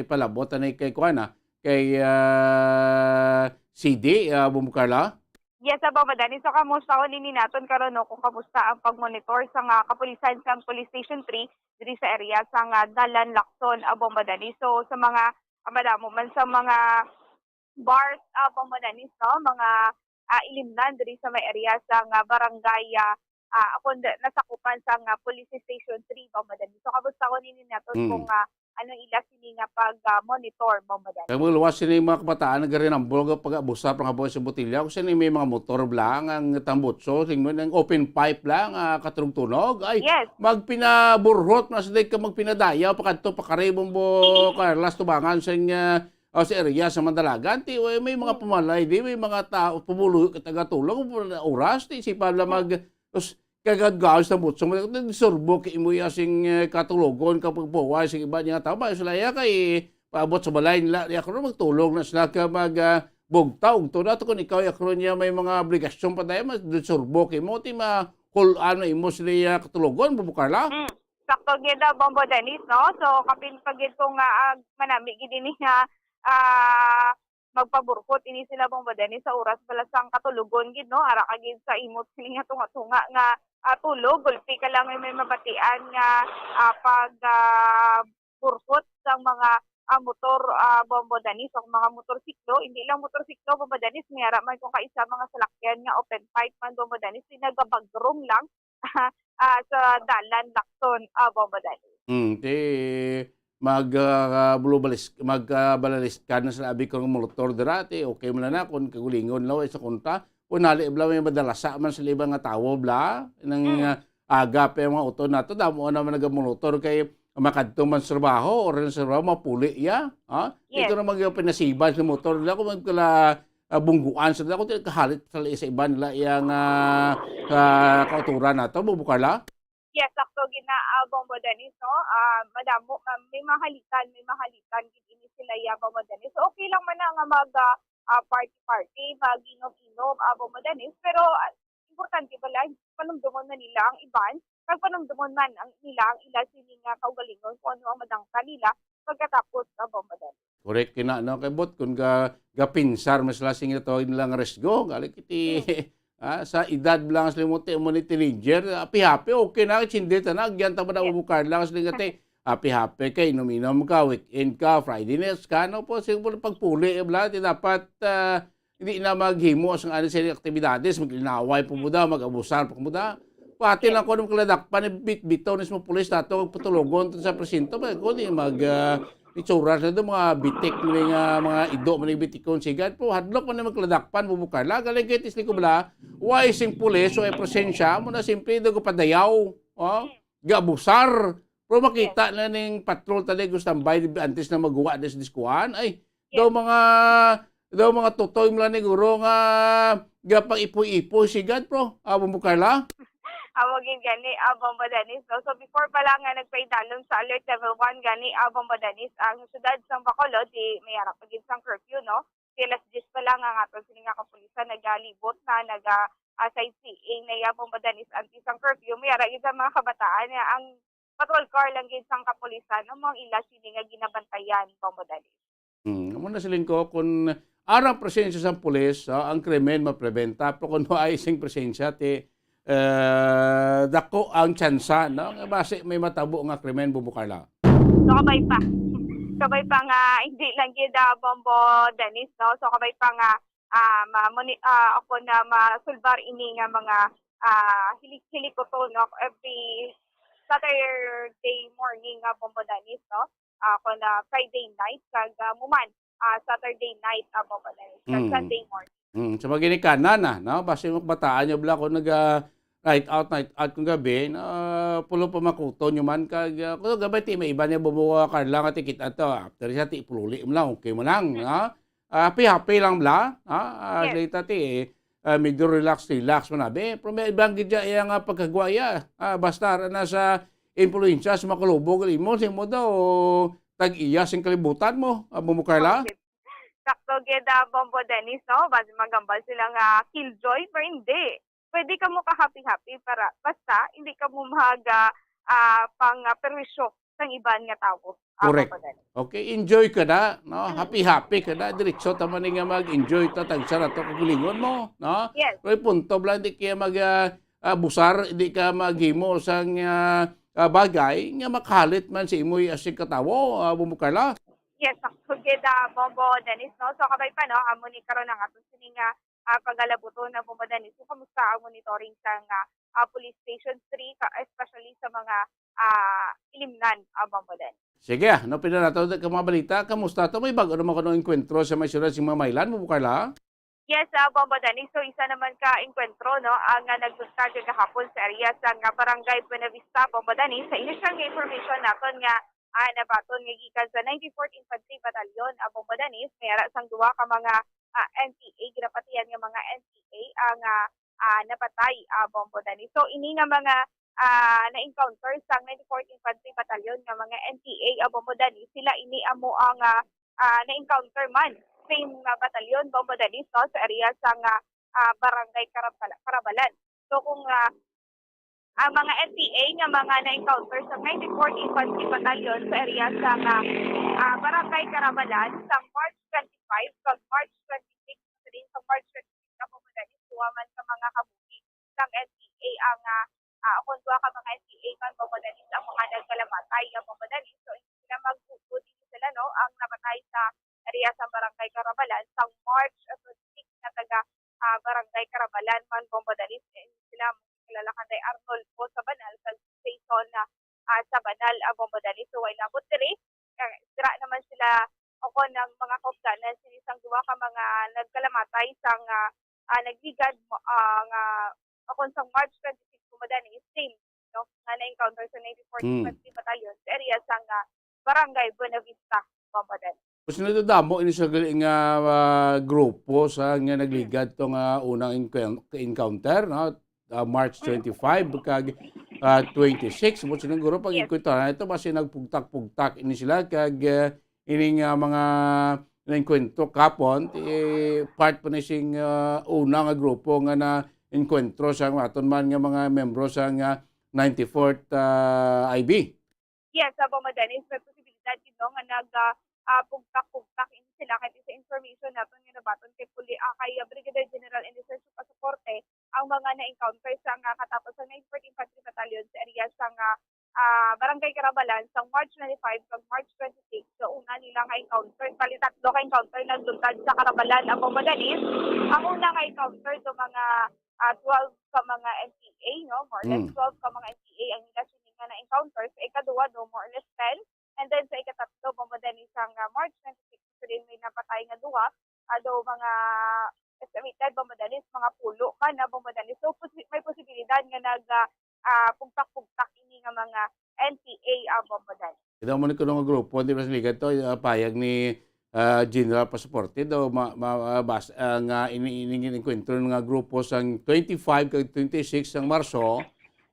palabot na kay kuan na, kay, ah, C D, ah, Bombo Carla? Yes, ah, Bombo Dennis. So, kamusta ko nini naton karon, no, kung kamusta ang pagmonitor sa nga kapulisan sa Police Station three diri sa area sa nga Dalan Lacson, ah, Bombo Dennis. So, sa mga, ah, madamo man sa mga bars, ah, Bombo Dennis, no? Mga, ah, ilimnan diri sa may area sa nga barangay, ah, ah, ako nda-, nasakupan sa nga Police Station three, Bombo Dennis. So, kamusta ko nini naton Mm. kung, ah, ano ila sini nga pag, ah, monitor, Bombo Dennis. Kay mga luwas sini mga kabataan nagarinambol nga pag-abusar, pag-abusar sa botilya, kung sini may mga motor lang ang tambutso, sing-, ang open pipe lang, ah, katurog-tunog, ay, Yes. magpinaburhot na sila ka magpinadayaw, pakadto, pakari, Bombo Carla, sa tubangan sing, ah, ah, sa area sa Mandalagan, ti, eh, may mga Hmm. pumalay, di, may mga tao, pumuluyo ka taga-tulog, oras, ti, sipa lang Hmm. mag-, us-, kagad-gaos na butsong, nagsurbo kay imo ya sing, eh, katulogon, kapag buhay sing iba niya tao, ba, sila ya kay paabot sa balay nila, ya, kung magtulog na sila ka mag, ah, bugtaw, to na to, kung ikaw, ya, kung niya may mga obligasyon pa tayo, mas surbo kay mo, ti, mahul-an na imo sila ya katulogon, Bombo Carla? Mm. Sakto gid, ah, Bombo Dennis, no? So, kapin pa gid ko nga, ah, manami gid ini nga, ah, magpaburkot ini sila, Bombo Dennis, sa oras bala sang katulogon gid, no? Ara ka gid sa imo sini nga tunga-tunga nga, ah, tulog, gulpi ka lang may, may mabatian nga, ah, pag, ah, burkot sang mga, ah, motor, ah, Bombo Dennis, o mga motorsiklo. Hindi lang motorsiklo, Bombo Dennis, may ara man kung kaisa mga salakyan nga open pipe man, Bombo Dennis, di nagabagrum lang ah, sa dalan, Lacson, ah, Bombo Dennis. Hmm, ti mag, ah, bulubalis-, mag, ah, balaliskan na sila abi ko nga motor dira, ti okay man na kung kagulingon lang sa kunta. Kung nali bala may madalasa man sila iba nga tawo bala, nang, Mm. ah, aga pa yung mga uton nato, damo naman nagamotor kay makadto man sa trabaho, or sa trabaho, mapuli ya. Ha? Yes. Ito na mag pinasiban sa motor nila kung magkala ah, bungguan sa dako, ti kahalit sa, sa iban nila yang, ah, ah, kauturan nato, Bombo Carla? Yes, sakto gid na, ah, Bombo Dennis, no? Ah, madamo, ma-, may mahalitan, may mahalitan gid ini sila ya, Bombo Dennis. So, okay lang man na nga mag, ah, ah, party-party, mag-inom-inom, ah, Bombo Dennis, pero, ah, importante bala, panumdumon na nila ang iban, kag panumdumon man ang nila ang ila sini nga kaugalingon kung ano ang madangtan nila pagkatapos, ah, Bombo Dennis. Correct kina, no? Kay bot, kung ga-, gapinsar man sila sing ito nilang resgo, gali kiti, Mm. ah, sa edad lang sila mo ti, mo ni teenager, happy-happy, okay na, sindi ta na, agyan ta ba na Yes. umukar lang sila nga ti, happy-happy ka, inom-inom ka, weekend ka, Friday nights ka, no po, sila po pagpuli, eh, bla, ti dapat, ah, hindi na maghimo sang ano sila aktibidades, mag-inaway po mo da, mag-abusar po mo da. Pati Yes. lang ko nung kaladakpan, eh, bit-, bitaw ni sa mga pulis nato, patulogon to sa presinto, ba, kung di mag, ah, itsura sila doon, mga bitik, mga, mga ido, mga bitikon, sigad po, hadlok man na magkaladakpan, Bombo Carla, galing kay tisli ko bala, why sing pulis, o ay presensya, mo na simple, daw padayaw, oh, gaabusar, pero makita Yes. na ning patrol tali, gusto tambay, antes na maguwa na sa diskuhan, ay, Yes. daw mga, daw mga tutoy mo lang ni guro nga, gapang ipoy-ipoy, sigad, pro, ah, Bombo Carla? Amo gid gani, ah, Bombo Dennis, no? So, before pa lang nga nagpaidalom sa alert level one gani, ah, Bombo Dennis, ang siyudad sang Bacolod, di may ara pa gid sang curfew, no? Ti alas diyes pa lang ang aton sini nga kapulisan nagalibot na, naga, ah, sightseeing na ya, Bombo Dennis, anti sang curfew. May ara gid sa mga kabataan nga ang patrol car lang gid sang kapulisan, amo ang ila sini nga ginabantayan, Bombo Dennis. Hmm, amo na siling ko, kung arang presensya sang pulis, ah, ang krimen mapreventa, pero kung wala sing presensya, ti, eh, dako ang tsansa, no? Nga basi may matabo nga krimen, Bombo Carla. So, kabay pa. Kabay pa nga, hindi lang gid, ah, Bombo Dennis, no? So, kabay pa nga, ah, ma-, moni-, ah, ako na masulbar ini nga mga, ah, hilik-, hilikuton, no? Every Saturday morning nga, Bombo Dennis, no? Ah, ako na Friday night, kag, ah, muman, ah, Saturday night, ah, Bombo Dennis, kag Mm. Sunday morning. Mm, sa mga ginikanan na, no? Basi mo bataan nyo bala kung nag, ah, night out, night out kung gabi, na pulo pa makuton nyo man, kag, ah, kung gabi, ti, may iba niya bumuha, Carla, nga tikit ato, after siya, ti, pululi mo lang, okay mo lang, Mm. no? Ah, happy-happy lang bala, ha? Ah, Yes. Salita ti, eh, ah, medyo relax, relax man abi. Pero may ibang gid iya nga pagkagwaya. Ah, basta ara na sa impluwensya sa makalubog imo, sing mo daw, tag-iya sing kalibutan mo, ah, Bombo Carla? Okay. Sakto gid, ah, Bombo Dennis, no? Basi magambal sila nga killjoy, pero hindi. Pwede ka mo ka-happy-happy para basta hindi ka mo mag, ah, ah, pang, ah, perwisyo sang iban nga tawo. Ah, Correct. Bombo Dennis. Okay, enjoy ka na, no? Mm. Happy-happy ka na. Diretso ta man nga mag-enjoy ta, tagsa na to, kagulingon mo, no? Yes. Pero punto bala, hindi kaya mag, ah, ah, busar, hindi ka maghimo sang, ah, ah, bagay nga makahalit man sa imo asig katawo, ah, Bombo Carla. Yes, sakto gid, ah, Bombo Dennis, no? So, kabay pa, no? Amo ni karon ang aton sini nga, ah, pagalabuton na, Bombo Dennis. So, kamusta ang monitoring sa nga, ah, Police Station three, ka-, especially sa mga, ah, Ilimnan, ah, Bombo Dennis. Sige, ah, no, pila na to ka mga balita. Kamusta to? May bago naman kuno enkwentro sa may siyudad sa Himamaylan, Bombo Carla? Yes, ah, Bombo Dennis. So, isa naman ka enkwentro, no, ang, ah, nagbuskag gahapon sa area sa nga Barangay Buenavista, Bombo Dennis. Sa initial nga information naton nga, ah, nabaton nga gikan sa ninety-fourth Infantry Battalion, ah, Bombo Dennis, may ara sang duha ka mga, ah, N P A, ginapatihan nga mga N P A ang, ah, ah, napatay, ah, Bombo Dennis. So, ini nga mga, ah, na-encounter sang ninety-fourth Infantry Battalion nga mga N P A, ah, Bombo Dennis, sila ini amo ang, ah, ah, na-encounter man same, ah, batalyon, Bombo Dennis, no, sa area sang, ah, ah, Barangay Karabala-, Karabalan. So, kung, ah, ang mga N P A nga mga na-encounter sa ninety-fourth Infantry Battalion sa area sang, ah, ah, Barangay Karabalan sa March twenty-five kag March twenty-six, sa din sa March twenty-six, Bombo Dennis, duha man ka mga kabuhi sang N P A ang, ah, ah, kung duha ka mga N P A man, Bombo Dennis, ang mga nagkalamatay, ang Bombo Dennis. So, hindi sila magbubo, hindi sila, no, ang namatay sa area sa Barangay Karabalan sa March, ah, twenty-six na taga, ah, Barangay Karabalan man, Bombo Dennis. Eh, sila kilala kay Arnolfo Sabanal, kag Jason na, ah, Sabanal, ah, Bombo Dennis. So, way labot diri. Kag sira naman sila, o kon ang mga kaupdanan, sini sang duha ka mga nagkalamatay sang, ah, ah, nagligad mo, ah, nga, o kon sang March twenty-six, Bombo Dennis, same, no, nga na-encounter sa ninety-fourth Hmm. Infantry Battalion sa area sang, ah, Barangay Buenavista, Bombo Dennis. Tapos nadadamo ini sa gali nga, ah, grupo sa nga nagligad to nga unang encoun-, encounter, no? Ah, March Mm. twenty-five kag, ah, twenty-six. Mo siguro pag Yes. Encounter na ito, basi nagpugtak-pugtak ini sila kag, ah, ining, ah, mga naengkwentro kapon, eh, part pa ni sing, ah, una nga grupo nga na-enkwentro sa aton man nga mga membro sa nga ninety-fourth, ah, I B. Yes, ah, Bombo Dennis, may posibilidad gid, no, nga nag, ah, ah, pugtak-pugtak ini sila kay sa information naton nga nabaton kay Puli-, ah, kay, ah, Brigadier General Inicencio Pasaporte ang mga na-encounter sa nga katapos sa ninety-fourth Infantry Battalion sa area sa nga, ah, Barangay Karabalan sa March twenty-five kag March twenty-six. So, una nila nga encounter, bali tatlo ka encounter nagluntad sa Karabalan, ang Bombo Dennis. Ang una nga encounter sa mga, ah, twelve ka mga N P A, no? More or less Mm. twelve ka mga N P A ang nila sini nga na-encounter. Sa ikaduha, do, more or less ten. And then sa ikatatlo, Bombo Dennis, ang, ah, March twenty-six, so din may napatay nga duha, ah, daw mga estimated, Bombo Dennis, mga pulo man na, Bombo Dennis. So, posi-, may posibilidad nga nag, ah, ah, pugtak-pugtak ini nga mga N P A, ah, Bombo Dennis. Ito mo ni kuno nga grupo, di ba, sa liga to, ah, payag ni, ah, General Pasaporte daw ma-, ma-, ah, bas-, ah, nga ini, ini, ini enkwentro nga grupo sang twenty-five kag twenty-six sang Marso,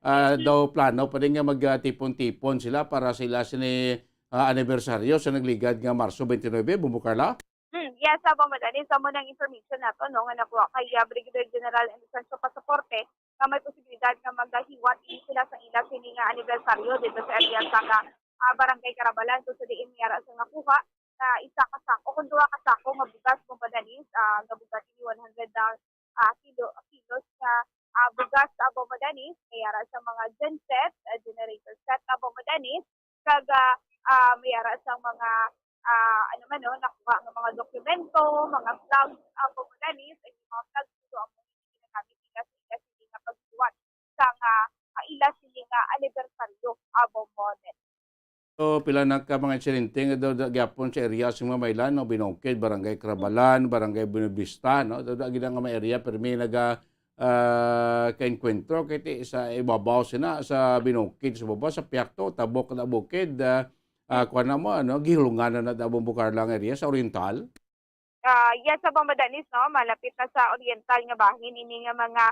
ah, daw plano pa din nga magtipon-tipon sila para sila sini, ah, anibersaryo sa nagligad nga Marso twenty-nine, Bombo Carla? Hmm, yes, sa Bombo Dennis, amo nang information nato, no, nga nakuha kay, ah, Brigadier General Inocencio Pasaporte nga may posibilidad nga magahiwat ini sila sa ila sini nga anibersaryo dito sa area sa, ah, Barangay Karabalan. So, sa diin may ara sa nakuha na isa ka sako, kung duha ka sako nga bugas, Bombo Dennis, ah, nga bugas ini one hundred na, ah, kilo, kilos nga, ah, bugas, ah, Bombo Dennis, may ara sa mga genset, ah, generator set, ah, Bombo Dennis, kag, ah, ah, may ara sa mga, ah, ano man, no, nakuha nga mga dokumento, mga flags, ah, Bombo Dennis, ay yung mga flags, ito ang mga ginagamit nila sa ila sini nga pagbuhat sa nga, ah, ila sini nga anibersaryo, ah, Bombo Dennis. So, pila na ka mga insidente nga daw, daw gyapon sa area sa mga Maylan, no? Binukid, Barangay Carabalan, Barangay Buenavista, no? Daw, daw, gid ang mga area, pero may naga, ah, kaengkwentro, kay ti-, sa ibabaw sina, sa Binukid, sa baba, sa Piakto, Tabok, na bukid, ah, ah, kuwan na mo, ano, gihulungan na na Tabong Bucarlang area sa Oriental. Ah, yes, sa Bombo Dennis, no? Malapit na sa oriental nga bahin ini nga mga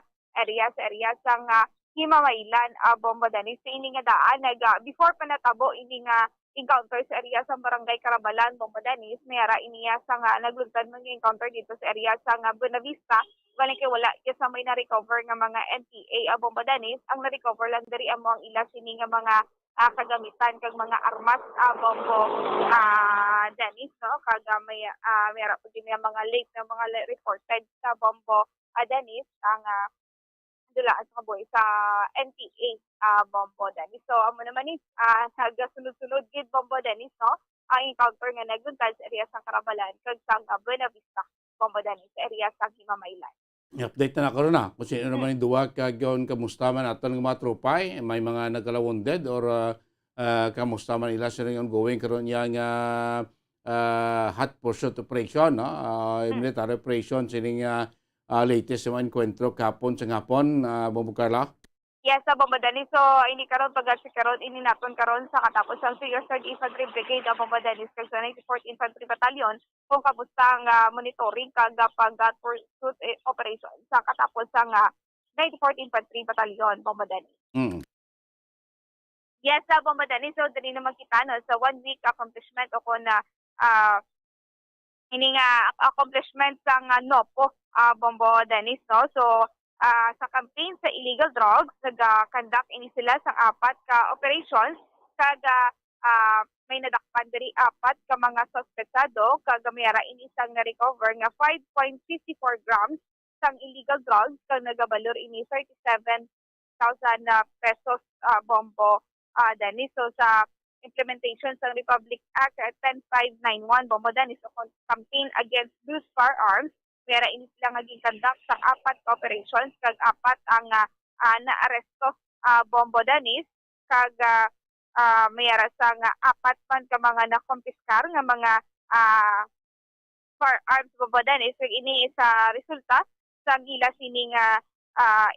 area sa area sa nga Himamaylan, ah, Bombo Dennis. Sa ini nga daan, nag, ah, before pa natabo ini nga encounter sa area sa Barangay Carabalan, Bombo Dennis, may ara ini sa nga nagluntad man nga encounter dito sa area sa nga Buenavista. Bali kay wala kay sa may na-recover nga mga N P A, ah, Bombo Dennis. Ang na-recover lang diri amo ang ila sini nga mga ah, kagamitan kag mga armas, ah, Bombo, ah, Dennis, no? Kag, ah, may, ah, may ara pa gid nga mga late na mga le-, reported sa Bombo, ah, Dennis, ang, ah, dulaan sa kabuhi sa N P A, ah, Bombo Dennis. So, amo naman ni, ah, nagasunod-sunod gid, Bombo Dennis, no? Ang encounter nga nagluntad sa area sa Carabalan kag sa, ah, Buenavista, Bombo Dennis, sa area sa Himamaylan. I-update na nako ron, ah, kung sino naman yung duwa, kag yun, kamusta man aton nga mga tropa, eh? May mga nagkala-wounded or, ah, Ah, kamusta man ila sining ongoing karon niya nga, ah, hot pursuit operation, no? Ah, military operation sining, ah, ah, latest nga enkwentro kahapon sa hapon, ah, Bombo Carla? Yes, sa Bombo Dennis. So, ini karon, pag-check karon, ini naton karon sa katapos sang Figure Third Infantry Brigade, ang Bombo Dennis, kag sa ninety-fourth Infantry Battalion, kung kamusta ang, ah, monitoring kag, ah, pag, ah, pursuit, eh, operation sa katapos sang, ah, ninety-fourth Infantry Battalion, Bombo Dennis. Mm. Yes, sa Bombo Dennis. So, diri naman kita, no, sa one week accomplishment o kung, ah, ah, ini nga ac-, accomplishment sang, ah, NOPO, ah, Bombo Dennis, no? So, ah, sa campaign sa illegal drugs, naga-conduct ini sila sang apat ka operations, kag, ah, ah, may nadakpan diri apat ka mga suspetsado, kag may ara ini sang na-recover nga five point five four grams sang illegal drugs, kag nagabalor ini thirty-seven thousand, ah, pesos, ah, Bombo, ah, Dennis. So, sa implementation sang Republic Act, ah, ten five nine one, Bombo Dennis, o kon campaign against loose firearms, may ara ini sila nga gin-conduct sang apat ka operations, kag apat ang, ah, ah, naaresto, ah, Bombo Dennis, kag, ah, ah, may ara sang apat man ka mga nakumpiskar nga mga, ah, firearms, Bombo Dennis, kag ini sa resulta sang ila sini nga, ah,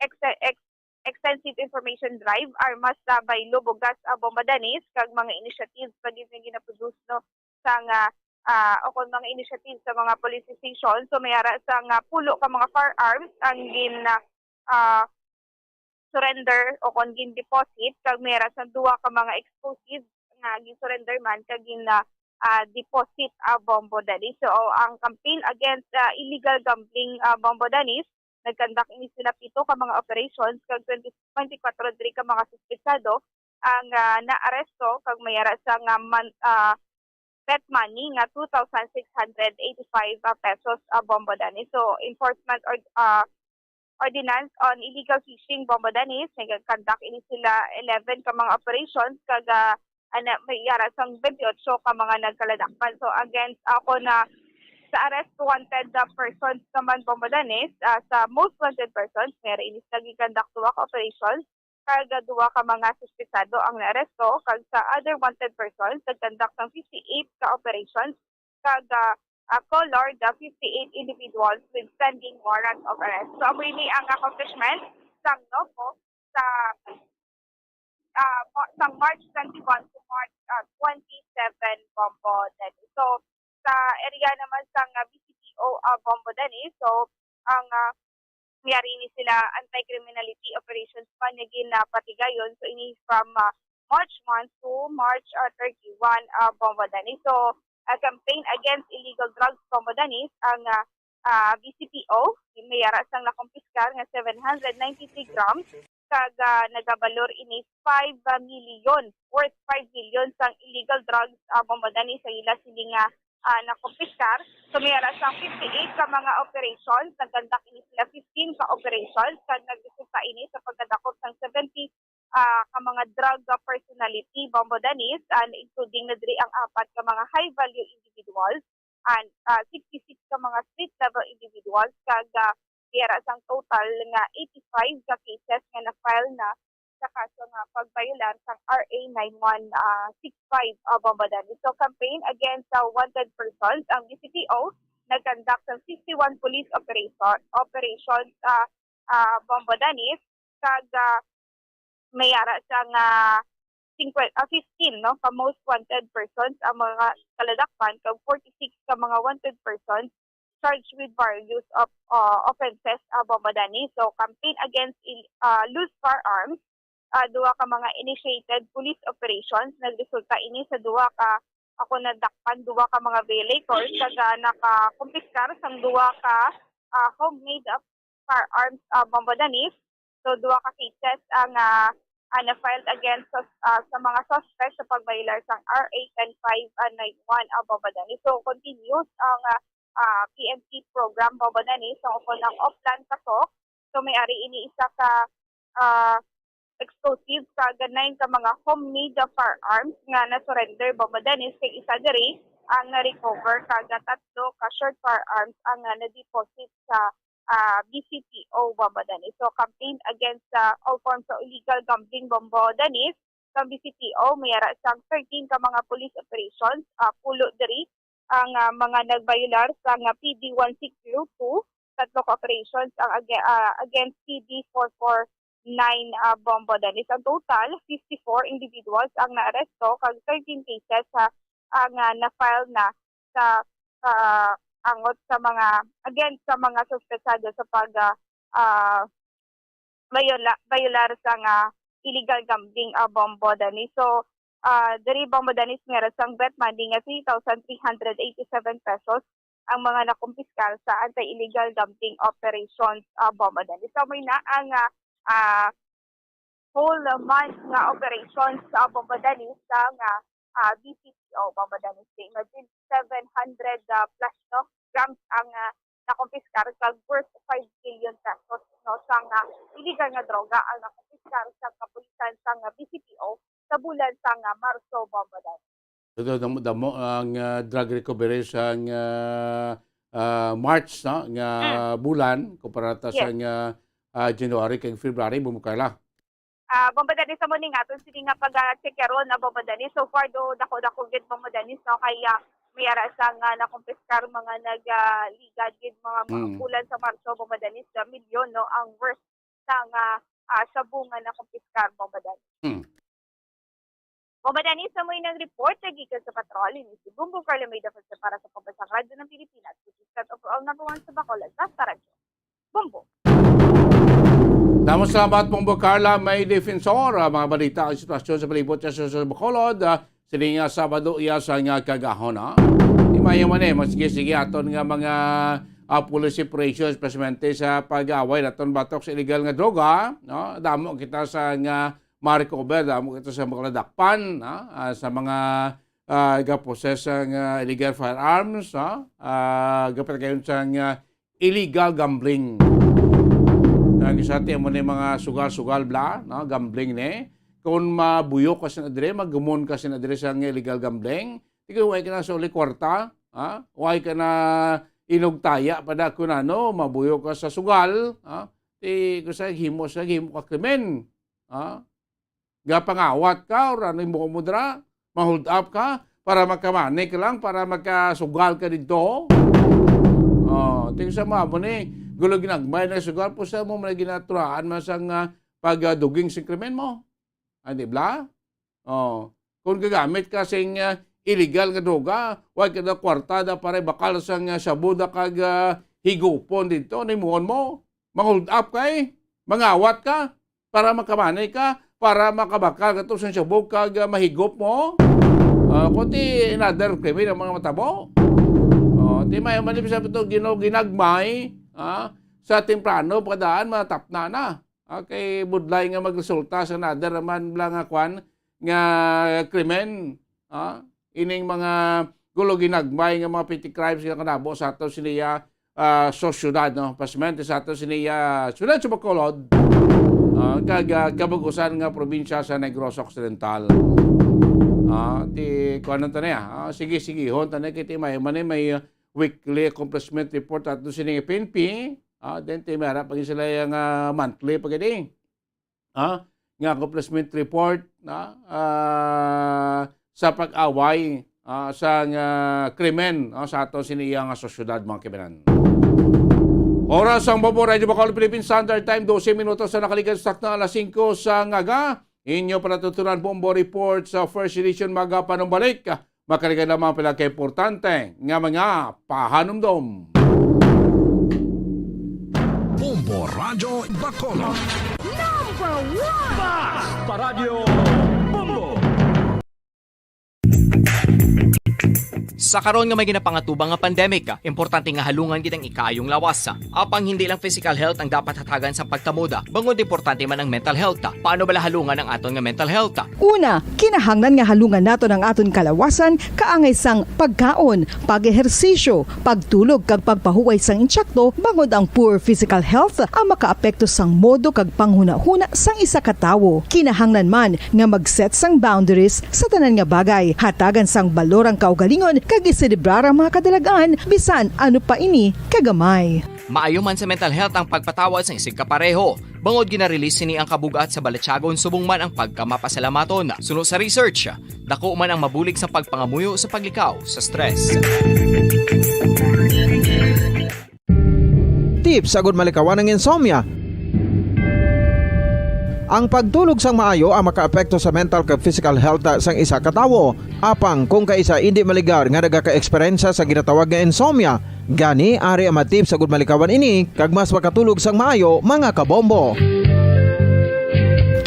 ex-, ex-, extensive information drive, Armas sa Baylo, Bugas, ah, Bombo Dennis, kag mga initiatives pa gid nga ginaproduce, no, sang, ah, ah, o kon mga initiatives sa mga police station. So, may ara sang pulo ka mga firearms ang gin, ah, surrender o kon gin-deposit, kag may ara sang duha ka mga explosive nga gin-surrender man kag gin, ah, ah, deposit, ah, Bombo Dennis. So, ang campaign against, ah, illegal gambling, ah, Bombo Dennis, nag-conduct ini sila pito ka mga operations, kag twenty, twenty-four diri ka mga suspetsado ang, ah, naaresto, kag may ara sang, ah, man-, ah, bet money nga two thousand six hundred eighty-five, ah, pesos, ah, Bombo Dennis. So, enforcement ord-, ah, ordinance on illegal fishing, Bombo Dennis, nag-conduct ini sila eleven ka mga operations, kag, ah, ana, may ara sang twenty-eight ka mga nagkaladakpan. So, against, ah, kon sa arrest wanted, ah, persons naman, Bombo Dennis, ah, sa most wanted persons, may ara ini sila gin-conduct duha ka operations, kag duha ka mga suspetsado ang naaresto, kag sa other wanted persons, nag-conduct sang fifty-eight ka operations, kag, ah, ah, collared the fifty-eight individuals with pending warrant of arrest. So, amo ini ang accomplishment sang NOPO sa, ah, mo-, sang March twenty-one to March, ah, twenty-seven, Bombo Dennis. So, sa area naman sang, ah, B C P O, ah, Bombo Dennis, so, ang, ah, may ara ini sila anti-criminality operations pa nga ginapatigayon. So, ini from, ah, March one to March, ah, thirty-one, ah, Bombo Dennis. So, a campaign against illegal drugs, Bombo Dennis, ang, ah, ah, B C P O, may ara sang nakumpiskar nga seven hundred ninety-three grams, kag, ah, nagabalor ini five million, worth five million sang illegal drugs, ah, Bombo Dennis, sa ila sini nga, ah, nakumpiskar. So, may ara sang fifty-eight ka mga operations, nag-conduct ini sila fifteen ka operations, kag nagresulta ini sa pagkadakop sang seventy, ah, ka mga drug, ah, personality, Bombo Dennis, and including na diri ang apat ka mga high-value individuals and, ah, sixty-six ka mga street-level individuals, kag, ah, may ara sang total nga eighty-five ka cases nga na-file na sa kaso nga pagbayolar sang R A nine one, ah, six five, ah, Bombo Dennis. So, campaign against sa wanted persons, ang B C P O nag-conduct sang fifty-one police operation, operations, ah, ah, Bombo Dennis, kag, ah, may ara sang singkwenta, ah, fifteen, no, ka most wanted persons ang mga kaladakpan, kag forty-six ka mga wanted persons charged with various of, ah, offenses, ah, Bombo Dennis. So, campaign against il-, ah, loose firearms, ah, duha ka mga initiated police operations. Nagresulta ini sa duha ka, ako, nadakpan duha ka mga violators, kag, ah, nakakumpiskar sang duha ka, ah, homemade, ah, firearms, ah, Bombo Dennis. So, duha ka cases ang, ah, ah, na-filed against sa, ah, sa mga suspect sa pagbayolar sang R A ten five nine one, ah, Bombo Dennis. So, continuous ang, ah, ah, P N P program, Bombo Dennis, sa ukon ng Oplan Katok. So, may ari ini isa ka, ah, explosive, kag nine ka mga homemade firearms nga na-surrender, Bombo Dennis, kag isa diri ang na-recover, kag tatlo ka short firearms ang, ah, na-deposit sa, ah, B C P O, Bombo Dennis. So, campaign against sa all forms of illegal gambling, Bombo Dennis, sang B C P O, may ara sang thirteen ka mga police operations, ah, pulo diri ang, ah, mga nagbayular sang, ah, P D one six zero two, tatlo ka operations ang ag-, ah, against P D four four nine, ah, Bombo Dennis. Ang total, fifty-four individuals ang naaresto kag thirteen cases, ah, ang, ah, na-file na sa, sa angot sa mga, against sa mga suspetsado sa pag, ah, ah, viola-, violar sang, ah, illegal gambling, ah, Bombo Dennis. So, ah, diri, Bombo Dennis, meron sang bet money nga three thousand three hundred eighty-seven pesos ang mga nakumpiskar sa anti-illegal gambling operations, ah, Bombo Dennis. So, may na ang, ah, ah, whole month nga operations sa Bombo Dennis sang, ah, ah, B C P O, Bombo Dennis. Imagine, seven hundred, ah, plus, no, grams ang, ah, nakumpiskar kag worth five billion pesos, no, sang, ah, illegal nga droga ang nakumpiskar sa kapulisan sang, ah, B C P O sa bulan sang, ah, Marso, Bombo Dennis. Ito, damo, damo ang, ah, drug recovery sang, ah, ah, March, no, nga Mm. bulan, kumpara ta Yes. sang, ah, ah, January kag February, Bombo Carla. Ah, Bombo Dennis, amo ni nga aton sini nga pag-check karon na, Bombo Dennis. So far, do, dako-dako gid, Bombo Dennis, no, kay, ah, may ara sang, ah, nakumpiskar mga nag, ah, ligad gid mga, mga Mm. bulan sa Marso, Bombo Dennis, na milyon, no, ang worth sang, ah, ah, shabu nga nakumpiskar, Bombo Dennis. Mm. Bombo Dennis, amo ni ang report nga gikan sa patrol. Ini si Bombo Carla May Defense para sa Pambansang Radyo ng Pilipinas. This is Kat of All Number One sa Bacolod, Basta Radyo. Bombo. Damo salamat, Bombo Carla May Defensor. Ah, mga balita ang sitwasyon sa palibot sa, sa Bacolod. Ah, sini nga Sabado, iya sa nga kagahon, ha? Di mayo man eh, maski sige aton nga mga, ah, police operations, especially sa pag-away naton batok sa illegal nga droga, no? Damo kita sa nga ma-recover, damo kita sa mga ladakpan, ha? Ah, sa mga, ah, gapossess sang, ah, illegal firearms, ha? Ah, gapit kayon sang, ah, illegal gambling. Ang isa ti amo ni mga sugal-sugal bla, no? Gambling ni. Kung mabuyok ka sin adre, magumon ka sin adre sang illegal gambling, di ka way ka na sa uli kwarta, ha? Way ka na inugtaya pa da kun ano, mabuyok ka sa sugal, ha? Ti kung sa himo sa himo ka krimen, ha? Gapangawat ka, or ano yung buko mo dira? Ma-hold up ka para makamani ka lang, para makasugal ka dito? Oh, tingin sa mga mo ni, gulo ginagmay na sugal, po sa mo man ginaturaan man sang, ah, pag, ah, duging sing krimen mo. Ah, di bla? Oh, kung gagamit ka sing, ah, illegal nga droga, wa ka na kwarta da para bakal sang, ah, shabu da kag, ah, higupon dito, nimuon mo, ma-hold up kay, mangawat ka, para makamani ka, para makabakal ka to sa shabu kag, ah, mahigop mo. Ah, kung ti another crime ang mga matabo. Oh, ti may mali sa to gino ginagmay, ah, sa temprano pagdaan matapna na. Ah, kay budlay nga magresulta sa another naman bla nga kwan nga krimen. Ah, ining mga gulo ginagmay nga mga petty crimes nga kanabo sa ato siniya, ah, sosyudad, no? Pasmente sa ato siniya syudad sa Bacolod, ah, kag, ah, kabag-usan nga probinsya sa Negros Occidental. Ah, ti kuan ta niya. Ah, sige, sige, hon ta niya kay ti may man may, ah, weekly accomplishment report ato sini P N P. Ah, then ti may ara pa gid sila nga monthly pa gid. Ah, nga accomplishment report, ah, ah, sa pag-away, ah, sa nga krimen, ah, sa aton sini iya nga sosyedad, mga kaibigan. Oras ang Bombo Radyo Bacolod Philippine Standard Time, dose minutos sa nakaligad sa takna alas singko sa ngaga. Inyo palatutunan Bombo Report sa first edition, magapanumbalik. Makalikan lamang pila ka importante nga mga pahanumdom. Bombo Radyo Bacolod. Number one! Basta Radyo Bombo! Sa karon nga may ginapangatubang nga pandemic, importante nga halungan gid ang ikaayong lawas. Apang hindi lang physical health ang dapat hatagan sa pagtamod, bangod importante man ang mental health. Paano bala halungan ang aton nga mental health? Una, kinahanglan nga halungan naton ang aton kalawasan kaangay sang pagkaon, pag-ehersisyo, pagtulog kag pagpahuway sang insakto, bangod ang poor physical health ang makaapekto sang modo kag panghunahuna sang isa ka tawo. Kinahanglan man nga mag-set sang boundaries sa tanan nga bagay, hatagan sang balor ang kaugalingon kag iselebrar ang mga kadalagan bisan ano pa ini kagamay. Maayo man sa mental health ang pagpatawad sang isigkapareho, bangod gina-release sini ang kabug-at sa balatyagon subong man ang pagkamapasalamaton. Suno sa research, dako man ang mabulig sa pagpangamuyo sa paglikaw sa stress. Tips agud malikawan ang insomnia. Ang pagtulog sang maayo ang makaapekto sa mental kag physical health sang isa ka tawo. Apang kung kaisa indi maligar nga nagaka-eksperyensya sa ginatawag nga insomnia, gani ari ang mga tips agud malikawan ini kag mas makatulog sang maayo, mga kabombo.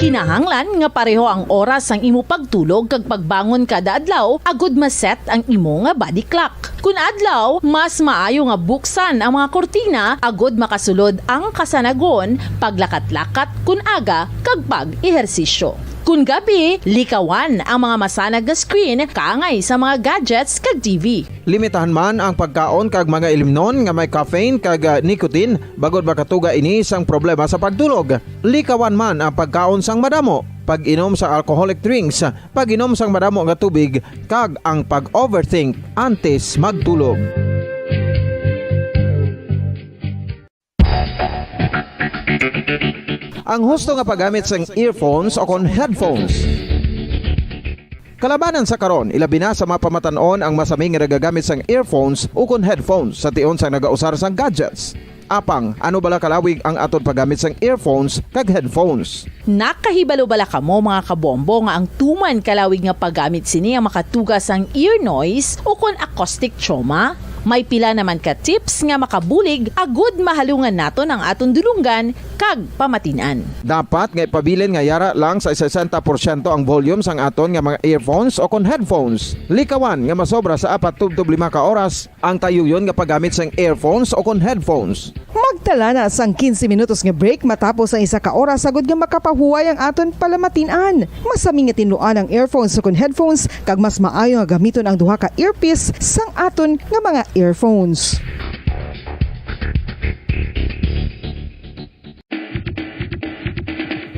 Kinahanglan nga pareho ang oras sang imo pagtulog kag pagbangon kada adlaw agud ma-set ang imo nga body clock. Kun adlaw, mas maayo nga buksan ang mga kurtina agud makasulod ang kasanagon, paglakat-lakat kun aga, kag pag-ehersisyo. Kun gabi, likawan ang mga masanag nga screen kaangay sa mga gadgets kag T V. Limitahan man ang pagkaon kag mga ilimnon nga may caffeine kag, ah, nicotine, bangod makatuga ini sang problema sa pagtulog. Likawan man ang pagkaon sang madamo, pag-inom sa alcoholic drinks, pag-inom sang madamo nga tubig, kag ang pag-overthink antes magtulog. Ang husto nga paggamit sang earphones o kon headphones. Kalabanan sa karon, ilabi na sa mga pamatan-on ang masami nga nagagamit sang earphones o kon headphones sa tion sang nagausar sang gadgets. Apang, ano bala kalawig ang aton paggamit sang earphones kag headphones? Nakahibalo bala kamo, mga kabombo, nga ang tuman kalawig nga paggamit sini ang makatuga sang ear noise o kon acoustic trauma? May pila naman ka tips nga makabulig agud mahalungan naton ang aton dulonggan kag pamatin-an. Dapat nga ipabilin nga yara lang sa sesenta porsyento ang volume sang aton nga mga earphones o kon headphones. Likawan nga masobra sa apat tubtob lima ka oras ang tayuyon nga paggamit sang earphones o kon headphones. Magtala na sang quince minutos nga break matapos ang isa ka oras, agud nga makapahuway ang aton palamatin-an. Masami nga tinluan ang earphones o kon headphones, kag mas maayo nga gamiton ang duha ka earpiece sang aton nga mga earphones.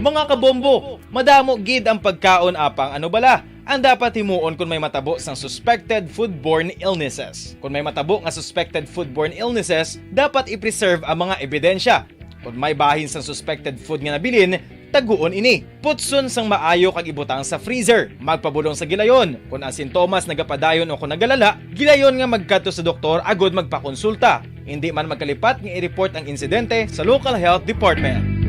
Mga kabombo, madamo gid ang pagkaon, apang ano bala ang dapat himuon kon may matabo sang suspected foodborne illnesses? Kon may matabo nga suspected foodborne illnesses, dapat i-preserve ang mga ebidensya. Kon may bahin sang suspected food nga nabilin, taguon ini. Putson sang maayo kag ibutang sa freezer. Magpabulong sa gilayon. Kon ang sintomas nagapadayon o kon nagalala, gilayon nga magkadto sa doktor agud magpakonsulta. Indi man magkalipat nga i-report ang insidente sa local health department.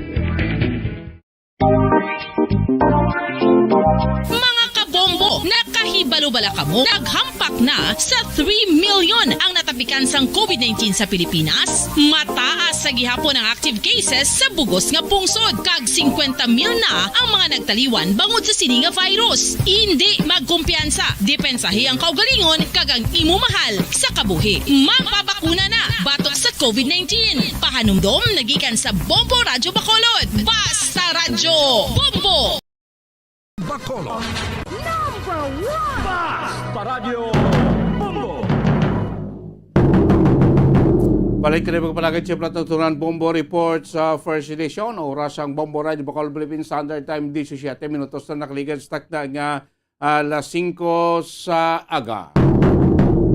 Mga kabombo, nakahibalo bala kamo? Naghampak na sa three million ang natapikan sang covid nineteen sa Pilipinas. Mataas sa gihapon ang active cases sa bugos nga pungsod, kag singkwenta mil na ang mga nagtaliwan bangod sa sini nga virus. Indi magkumpiyansa, depensahi ang kaugalingon kag ang imo mahal sa kabuhi. Magpabakuna na batok sa covid nineteen. Pahanumdom nagikan sa Bombo Radyo Bacolod. Basta Radyo Bombo! Bacolod. Number one! Basta Radyo Bombo! Balik kini magpalagad sa Platong Tunan Bombo Report sa first edition. Oras ang Bombo Radyo Bacolod Philippine Standard Time, disisiete minutos na nakaligad sa takna nga alas singko sa aga.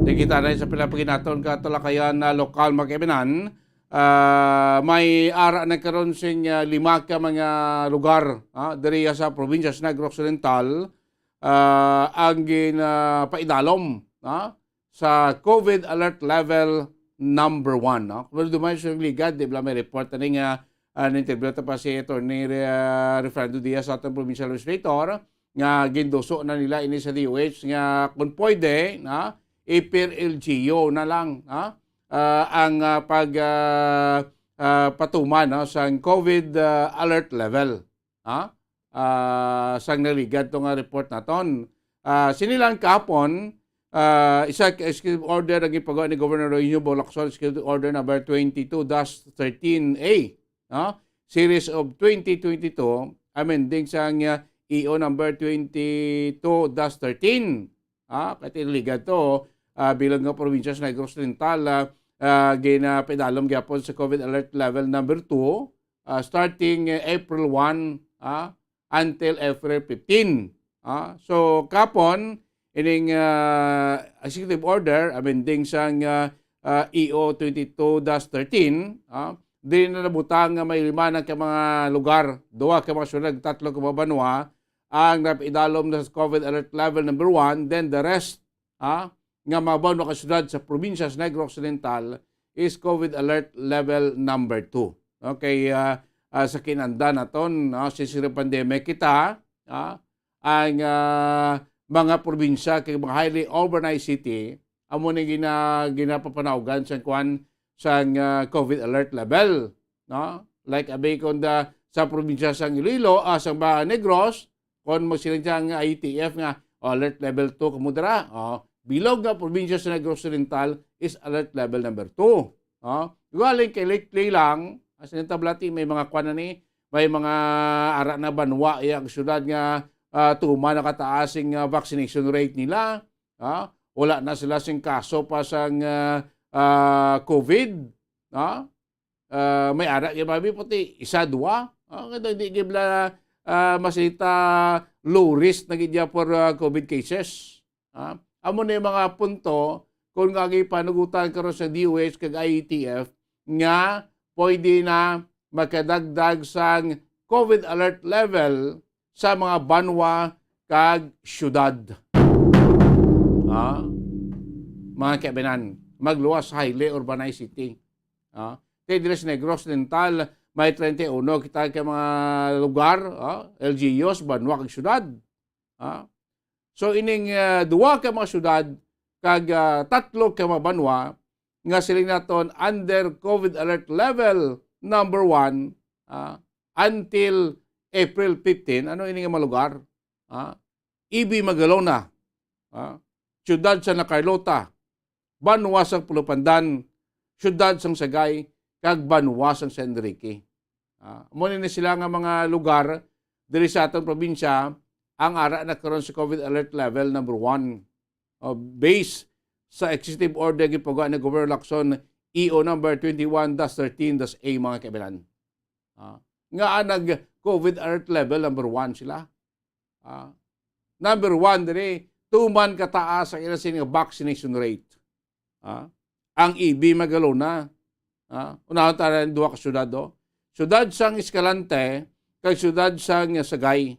Di kita na sa pila paginaton ka talakayan na lokal, mga kaibinan. Ah, may ara na karon sing, ah, lima ka mga lugar, ah, diri sa probinsya sa Negros Oriental, ah, ang ginapaidalom, ah, sa covid alert level number one, no? Pero dumay sa ligad, di ba, may report na nga, ah, na-interview ta pa si Attorney Re-, Refrando Diaz sa atong provincial legislator, nga ginduso na nila ini sa D O H nga kung pwede, na, i-per L G U na lang, ha? Ah, ang, ah, pag, ah, ah, patuman, no, sa covid, ah, alert level, ha? Ah, sang naligad to nga report naton. Ah, sini lang kahapon, ah, isa ka executive order ang ipagawa ni Governor Roy Junior Bo Lacson, Executive Order number twenty-two dash thirteen A, no? Series of twenty twenty-two, amending sang, ah, E O number twenty-two dash thirteen. Ah, kay tinligan to, ah, bilang nga probinsya sa Negros Oriental, ah, ah, ginapidalom gyapon sa covid alert level number two, ah, starting, eh, April one, ah, until April fifteen. Ah, so, kapon, ining, ah, executive order, amending sang, ah, ah, E O twenty-two dash thirteen, ah, diri na nabutang nga may lima na ka mga lugar, duha ka mga syudad, tatlo ka mga banwa ang napaidalom na sa COVID alert level number one, then the rest, ah, nga mga banwa ka syudad sa probinsya sa Negros Occidental is COVID alert level number two. Okay, ah, ah, sa kinanda naton, no, since pandemic kita, ah, ang, ah, mga probinsya kay mga highly urbanized city, amo ni gina-, ginapapanawgan sa kwan sang, ah, COVID alert level, no? Like, abi, kung da, sa probinsya sang Iloilo, ah, sa mga Negros, kung magsiling siya ang I T F nga, oh, alert level two kamo dira, oh, bilog nga probinsya sa Negros Occidental is alert level number two. Oh, galing kay lately lang, as in, Tablati, may mga kwan na ni, may mga ara na banwa, iya ang syudad nga, ah, tuman nakataas ang, ah, vaccination rate nila. Ah, wala na sila sing kaso pa sang, ah, ah, COVID. Ah, ah, may ara gyud, mabi, puti isa, duwa. Ah, nga daw di gyud bala, ah, masita low risk na gid ya for, ah, COVID cases. Ah, amo na yung mga punto kung nga gipanugutan karon sa D O H kag I A T F nga pwede na makadagdag sang COVID alert level sa mga banwa kag syudad. Ah, mga kaibinan, magluwas sa highly urbanized city. Ah, kay diri sa Negros Occidental, may treinta y uno kita ka mga lugar, ah, L G Us, banwa kag syudad. Ah, so ining, ah, duwa ka mga syudad kag, ah, tatlo ka mga banwa nga siling naton under COVID alert level number one, ah, until April fifteen. Ano ini nga mga lugar? Ah, E B Magalona, ah, Siyudad sa La Carlota, Banwa sang Pulupandan, Siyudad sang Sagay, kag Banwa sang San Enrique. Ah, amo ni sila nga mga lugar diri sa aton probinsya ang ara na karon sa COVID alert level number one. Oh, based sa executive order nga gipagawa ni Governor Lacson, E O number twenty-one dash thirteen dash A, mga kaibigan. Ah, nga nag-COVID alert level number one sila. Ah, number one diri, tuman kataas ang ila sini nga vaccination rate. Ah, ang E B Magalona. Ah, unahon ta ang duha ka syudad, oh. Syudad sang Escalante kag syudad sang Sagay.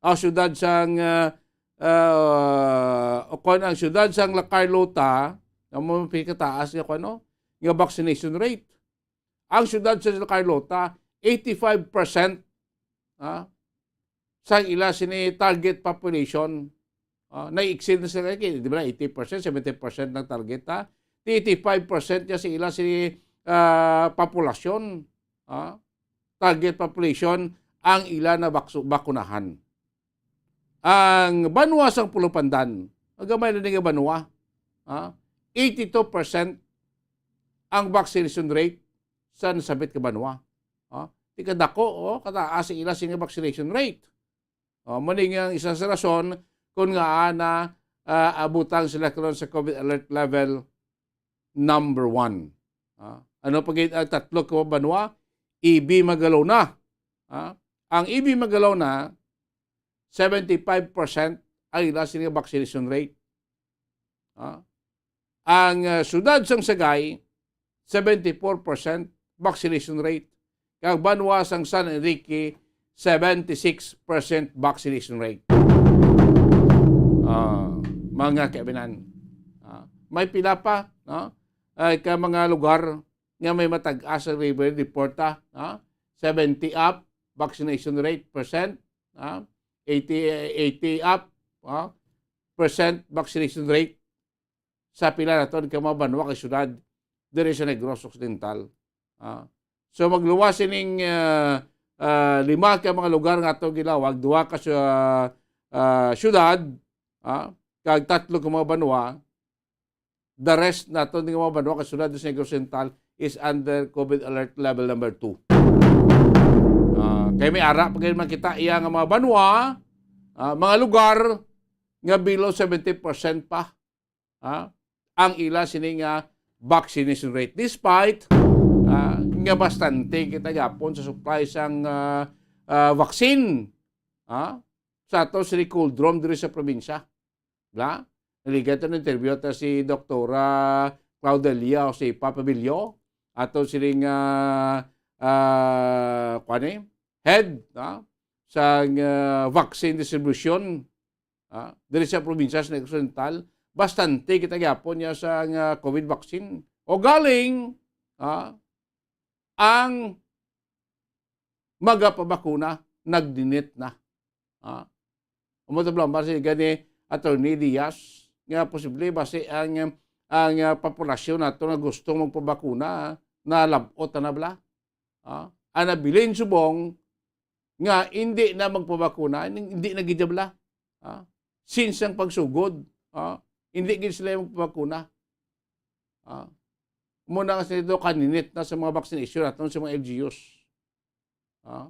Ah, syudad sang, ah, ah, o kon ang syudad sang La Carlota, amo ang pinakataas nga kuno, nga vaccination rate. Ang syudad sa La Carlota, eighty-five percent, ah, sa ila sini target population. Ah, na-exceed na sila, kay, di ba, eighty percent, seventy percent ng target, ha? Eighty-five percent niya sa ila sini, ah, populasyon, ah, target population ang ila na baksu-, bakunahan. Ang banwa sang Pulupandan, magamay na ni nga banwa, ah, eighty-two percent ang vaccination rate sa nasabit ka banwa. Ah, ti kadako, oh, kataas ang ila sini nga vaccination rate. Oh, mao ni nga isa sa rason kung ngaa na, ah, abutang sila karon sa COVID alert level number one. Ah, ano pa gid ang tatlo ka banwa? E B Magalona. Ah, ang E B Magalona, seventy-five percent ang ila sini nga vaccination rate. Ah, ang, ah, siyudad sang Sagay, seventy-four percent vaccination rate. Kag banwa sang San Enrique, seventy-six percent vaccination rate. Ah, mga kaibinan, ah, may pila pa, no? Ay, ka mga lugar nga may matag-as ang re-, report, ah, ah, seventy up vaccination rate percent, ah, eighty, eighty up, ah, percent vaccination rate sa pila naton ka mga banwa kag syudad diri sa Negros Occidental. Ah, so, magluwas ining, ah, ah, lima ka mga lugar nga ato gilawag, duha ka sa, ah, syudad, ah, kag tatlo ka mga banwa. The rest naton nga mga banwa kag syudad sa Negros Occidental is under COVID alert level number two. Ah, kay may ara pa gid man kita iya nga mga banwa, ah, mga lugar nga below seventy percent pa, ah, ang ila sini nga vaccination rate, despite, ah, nga bastante kita gyapon sa supply sang, ah, ah, vaccine, ah, sa ato sini cold room diri sa probinsya. Bla? Naligat ang interview ta si Doktora Claudelia Josefa Pabilio, aton sining, ah, ah, kuwan, eh, head, ah, sang, ah, vaccine distribution, ah, diri sa probinsya sa Negros Oriental, bastante kita gyapon niya sang, ah, COVID vaccine. O galing, ah, ang magapabakuna, nagdinit na. Ah, amo to, Blam, basi gani Attorney Diaz, nga posible basi ang, ang, ah, populasyon nato nga gusto magpabakuna, nalab-ot na bala. Ah, ang nabilin subong nga hindi na magpabakuna, hindi na gid bala. Ah, since ang pagsugod, ah, hindi gid sila magpabakuna. Ah, muna nga sila kaninit na sa mga vaccination naton sa mga L G Us. Ah,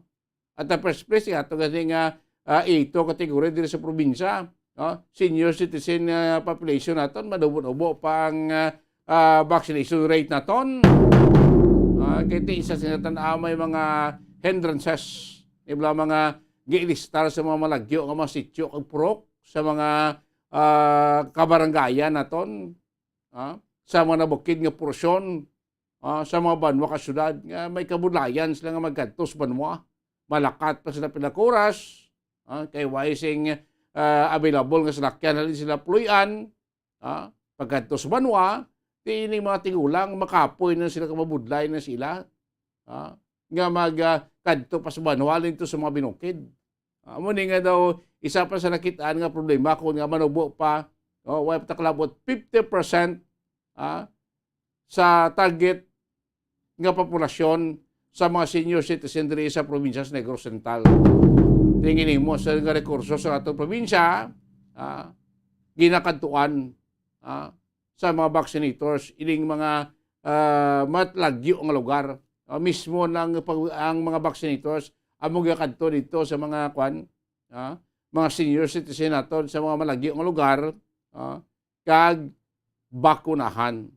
at the first place, ato gani nga, ah, ito kategory diri sa probinsya, ah, senior citizen, ah, population naton, manubo-nubo pa ang, ah, ah, vaccination rate naton. Ah, kay ti isa sila tan-aw may mga hindrances, ibla mga giilistar sa mga malagyo nga mga sityo kag purok sa mga, ah, kabarangayan naton, ah, sa mga nabukid nga porsyon, ah, sa mga banwa kag syudad nga may kabudlayan sila nga magkadto sa banwa. Malakat pa sila pila ka oras, ah, kay way sing, ah, available nga salakyan halin sila puloy-an, ah, pagkadto sa banwa, ti ini mga tigulang makapoy na sila, kamabudlay na sila, ah, nga mag, ah, kadto pa sa banwa halin to sa mga binukid. Ah, amo ni nga daw isa pa sa nakit-an nga problema kung nga manubo pa, oh, way pa ta kalabot fifty percent, ah, sa target nga populasyon sa mga senior citizen diri sa probinsya sa Negros Oriental. Tingin nimo sa nga rekurso sa atong probinsya, ah, ginakadtuan, ah, sa mga vaccinators ining mga, ah, malagyo nga lugar. Ah, mismo nang pag-, ang mga vaccinators amo gakadto dito sa mga kwan, ah, mga senior citizen naton sa mga malagyo nga lugar, ah, kag bakunahan.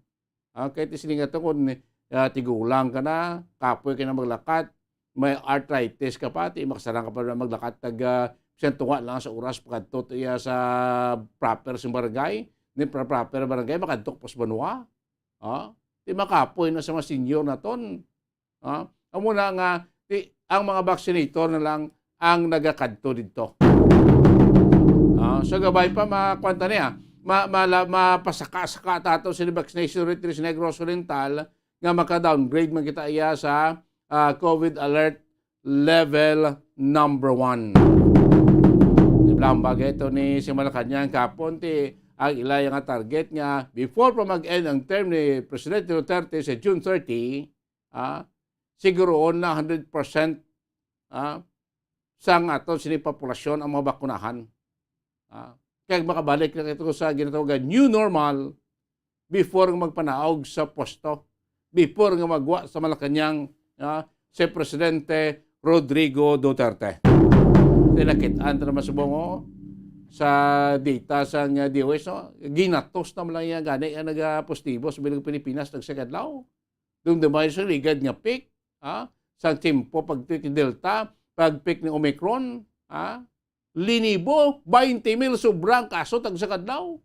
Ah, kay ti sini nga to, kung, ah, tigulang ka na, kapoy ka na maglakat, may arthritis ka pa, ti makasarang ka pa na maglakat tag, ah, bisan tunga lang sa oras pakadto to iya sa proper sa barangay, ni pra-, proper barangay, makadto pa sa banwa. Ah, ti makapoy na sa mga senior naton. Ah, amo na nga, ti, ang mga vaccinator na lang ang nagakadto didto. Ah, so gabay pa, makuwan ta niya, ma-, mala-, mapasaka-saka tato sa vaccination rate diri sa Negros Oriental nga maka-downgrade man kita iya sa, ah, COVID alert level number one. Di ba, ang bagay ito ni si Malacañang kapon, ti ang ila nga target nga before pa mag-end ang term ni Presidente Duterte sa June thirty, ah, siguroon na hundred percent, ah, sang aton sini populasyon ang mga bakunahan. Ah, kag makabalik na kita sa ginatawag nga new normal before nga magpanaog sa pwesto, before nga magwa sa Malacañang, ah, si Presidente Rodrigo Duterte. Tinakit-an ta naman subong, oh, sa data sang, ah, D O H, oh, ginatos na man lang iya gani ang nagapositibo sa bilog Pilipinas tagsa ka adlaw. Dumdumay sa ligad nga peak, ha? Sang tiyempo pag-peak ni Delta, pag-peak ni Omicron, ha? Linibo, baynte mil sobra ang kaso tagsa ka adlaw.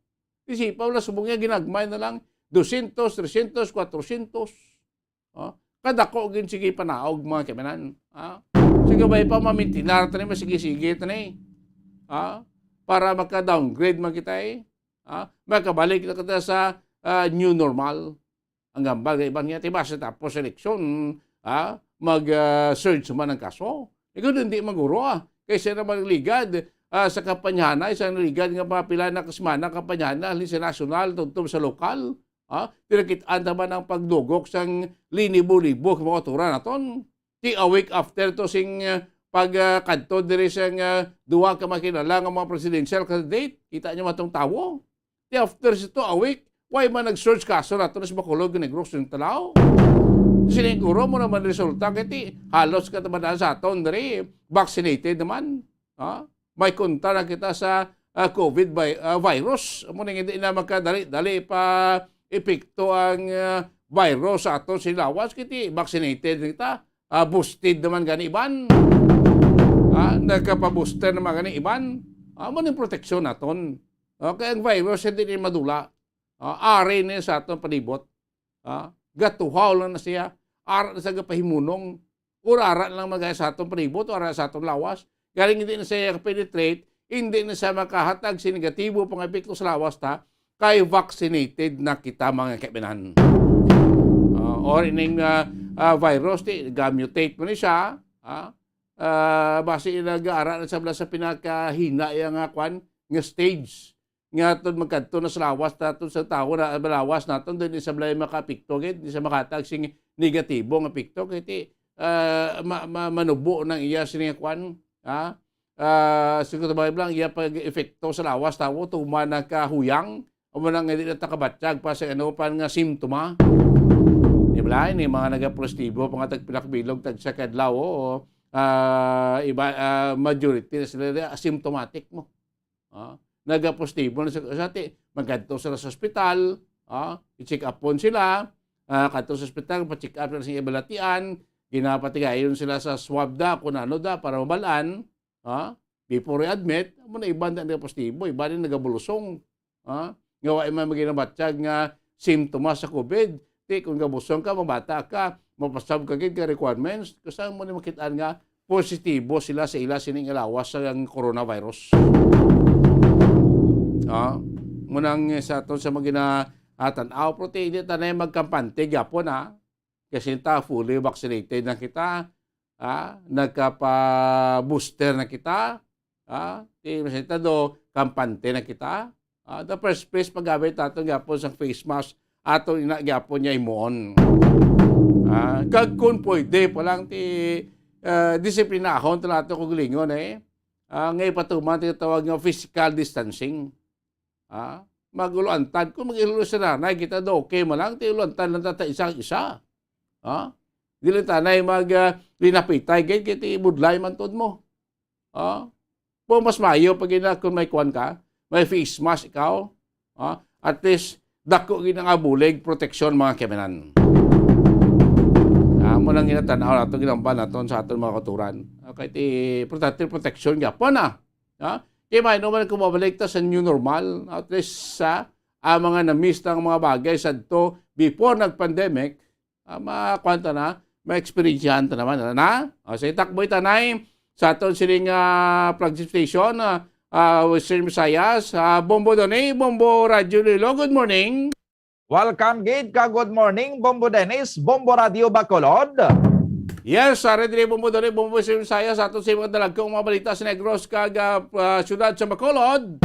Isipa wala subong niya, ginagmay na lang dosyentos, tresyentos, kwatrosyentos. Ha? Kadako gid sige panaog, mga kaimanan, ha? Sige, bay pa, mamintinar ta ni, masige-sige ta ni, ha? Para maka-downgrade man kita, eh. Ha? Makabalik na kita sa, ah, new normal. Ang gambal nga iban niya, ti basta tapos eleksyon, ah, mag, ah, surge man ang kaso. Ikaw din di maguro, ah. Kaysa na magligad, ah, sa kampanyahan, isang ligad nga mga pila na kasemana kampanyahan, halin sa nasyonal, tubtob sa lokal, ah, tinakit-an ta man ang pagdugok sang linibo-libo ka mga turan naton. Ti a week after to sing, ah, pag, ah, kadto diri sang, ah, duha ka makilala nga mga presidential candidate, kita niyo matong tawo. Ti after sito a week, why man nag-surge kaso nato na sa Bacolod, Negros, yung Talao? Siniguro mo naman resulta, kay ti halos katabanan sa aton diri, vaccinated naman. Ha? May kontra na kita sa, ah, COVID vi-, ah, virus. Amo nang hindi na magkadali-dali pa epekto ang, ah, virus sa aton sa lawas, kay ti vaccinated na kita. Ah, boosted naman gani iban. Ah, nagkapa-booster naman gani iban. Ah, amo ning proteksyon naton. Okay, ang virus hindi ni madula. Ah, ari ni sa aton palibot. Ah, gatuhaw lang na siya. Ara na sa gapahimunong. Or ara na lang magaya sa aton palibot, o ara sa aton lawas. Galing hindi na siya penetrate, hindi na siya makahatag si negatibo pa nga epekto sa lawas ta, kay vaccinated na kita, mga kaibinan. Ah, or ining, ah, ah, virus, ti, ga-mutate mo ni siya, ah, ah, basi nag-ara na sa, sa pinakahina iya nga kwan, nga stage. Nga tod magkadto na sa lawas naton sa tawo na, lawas naton, dili sa balay makaapekto gid, di sa makatag sing negatibo nga epekto, kay ti, ah, ma-, ma-, manubo nang iya sini nga kwan, ha? Ah, sa kutabay lang, iya pag-epekto sa lawas tawo, tuman nagkahuyang, amo na nga di na takabatyag pa sa ano pa nga simptoma. Di ba? Ni mga nagapositibo, mga tagpilak bilog, tagsa kadlaw, oo. Ah, iba, ah, majority na sila, asymptomatic mo. Ah, nagapositibo na sa, sa ti, magkadto sila sa ospital, ah, i-check upon sila, ah, kadto sa ospital, pa-check up sila sa ibalatian, ginapatigayon sila sa swab da, kung ano da, para mabalaan, ah, before i-admit, amo na iban da nagapositibo, iban din nagabulusong, ah, nga wa man maginabatyag nga simptomas sa COVID, ti, kung gabusong ka, mabata ka, mapasab ka gid ka requirements, kasi mo ni makitaan nga positibo sila sa ila sining lawas sa ang coronavirus. Ah, munang sa aton sa mga gina-, ah, tan-aw, pero ti, hindi tanay magkampante gyapon, ha? Kasi ta fully vaccinated na kita, ha? Nagkapa-booster na kita, ha? Ti, masita do, kampante na kita. Ah, the first place, paggamit nato gyapon sa face mask, ato ina gyapon niya himuon. Ah, kag kung pwede pa lang ti, ah, disiplinahon ta nato kagalingon, eh. Ah, nga ipatuman ti tawag nga physical distancing. Ah, mag-uloantad. Kung mag-ilulo sa nanay, kita do okay mo lang, ti uloantad lang ta isa-isa. Ah? Dili tanay mag, ah, linapitay, kay, kay ti budlay man tod mo. Ah? Kung mas maayo pag ina, kung may kuwan ka, may face mask ikaw, ah? At least, dako gid ang abulig, proteksyon, mga kaibinan. Ah, mo nang ginatanaw nato, ginamban naton sa aton mga kauturan. Okay, ti, importante proteksyon gyapon, ah. Ha? Kay may naman kung mabalik ta sa new normal, at least sa, ah, mga na-miss ang mga bagay sa to before nag-pandemic, ah, makuan ta na, ma-experiencehan ta naman, ano na? O, sige, takboy tanay sa aton sining, ah, flagship station, ah, ah, Western Visayas, ah, Bombo Doni, Bombo Radyo Iloilo. Good morning. Welcome gid ka, good morning, Bombo Dennis, Bombo Radio Bacolod. Yes, ari diri Bombo Doni, Bombo Western Visayas, sa aton sa mga dalagkong mga balita sa Negros kag, ah, ah, siyudad sa Bacolod.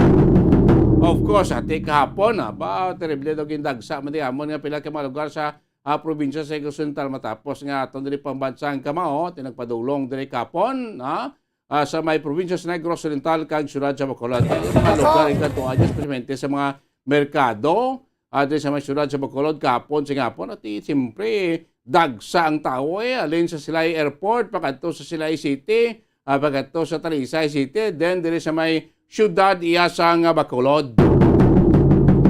Of course, ati kahapon, ah, ba, terrible daw gindagsa man di amon nga pila ka mga lugar sa, ah, probinsya sa Negros Oriental matapos nga aton diri pambansang kamao, ti nagpadulong diri kahapon, ah, ah, sa may probinsya sa Negros Oriental kag siyudad sa Bacolod. Ang mga lugar nga tuwa, especially sa mga merkado, ah, diri sa may siyudad sa Bacolod, kahapon, sa gihapon, at, eh, siyempre, dagsa ang tawo, eh, alin sa Silay Airport, pakadto sa Silay City, ah, pakadto sa Talisay City, then diri sa may siyudad iya sa nga Bacolod.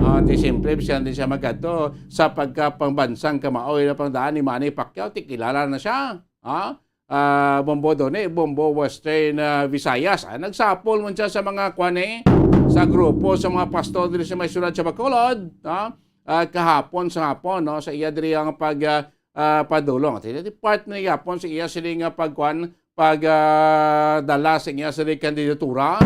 Ah, ti siyempre, siya din siya magkadto sa pagkapangbansang kamao, ila pang daan ni Manny Pacquiao, ti kilala na siya. Ah, ah, Bombo Doni, Bombo Western, ah, Visayas. Ah, nagsapol man siya sa mga kwan, eh, sa grupo sa mga pastor diri sa may siyudad sa Bacolod, no? Ah, kahapon sa hapon, no, sa iya diri ang pag, ah, ah, padulong. At hindi part na yapon sa iya sini nga pagkwan, pag, ah, dala sa iya sini kandidatura,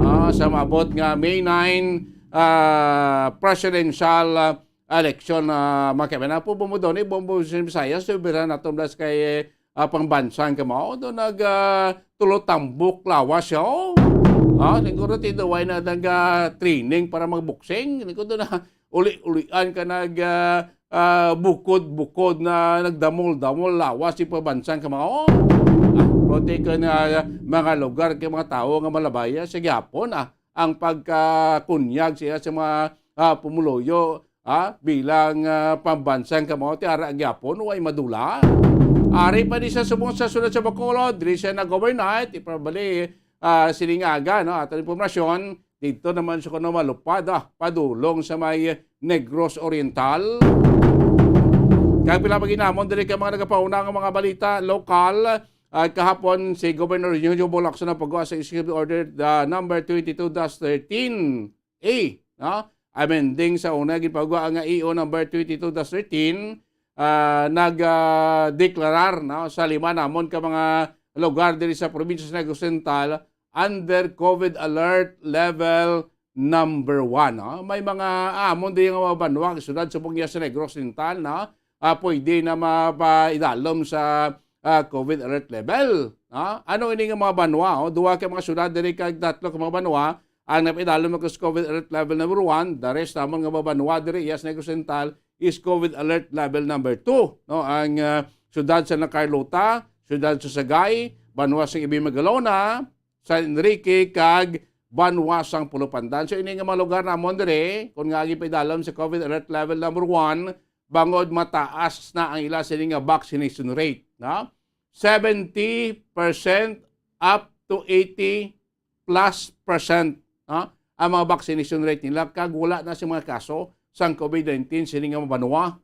ah, sa maabot nga May nine, ah, presidential, ah, election, ah, mga kaibigan. Apo, Bombo Doni, Bombo Western Visayas, so, bira naton blas kay, ah, pangbansang kamao, do nag, ah, tulo tambok lawas siya, oh. Ah, siguro ti duway na nag, ah, training para magboxing. Siguro do na uli-ulian ka nag, ah, ah, bukod-bukod na nagdamol-damol lawas si pangbansang kamao. Ah, prote ka na mga lugar kay mga tawo nga malabaya sa gihapon, ah, ang pagkakunyag siya sa mga, ah, pumuluyo, ah, bilang, ah, pambansang kamao, ti ara gyapon, way madula. Ari pa ni sa subong sa siyudad sa Bacolod, diri siya nag-overnight, ipabali, ah, sining aga, no, aton impormasyon, dito naman sa kuno malupad, ah, padulong sa may Negros Oriental. Kag pila pa ginamon diri ka mga nagapauna nga mga balita lokal, ah, kahapon si Governor Eugenio Bo Lacson ang pagwa sa executive order, ah, number twenty-two dash thirteen A, no? amending sa una ginpagwa nga E O number twenty-two dash thirteen, ah, nag, ah, deklarar, no, sa lima namon ka mga lugar diri sa probinsya sa Negros Oriental under COVID alert level number one, no? May mga amon diri nga mga banwa, syudad subong iya sa Negros Oriental, no? Ah, pwede na mapaidalom sa, ah, COVID alert level, no? Ano ini nga mga banwa, oh? Duha ka mga syudad diri kag tatlo ka mga banwa ang napaidalom sa COVID alert level number one. The rest namon nga mga banwa diri iya sa Negros Oriental is COVID alert level number two, no? Ang, ah, syudad sa Carlota, syudad sa Sagay, banwa sa Ibi Magalona, San Enrique, kag banwa sang Pulupandan. So, ini nga mga lugar namon diri, kung nga agi pa idalom sa COVID alert level number one, bangod mataas na ang ila sini nga vaccination rate, no? Seventy percent up to eighty plus percent, no? Ang mga vaccination rate nila, kag wala na sa mga kaso sang COVID nineteen sini nga mga banwa,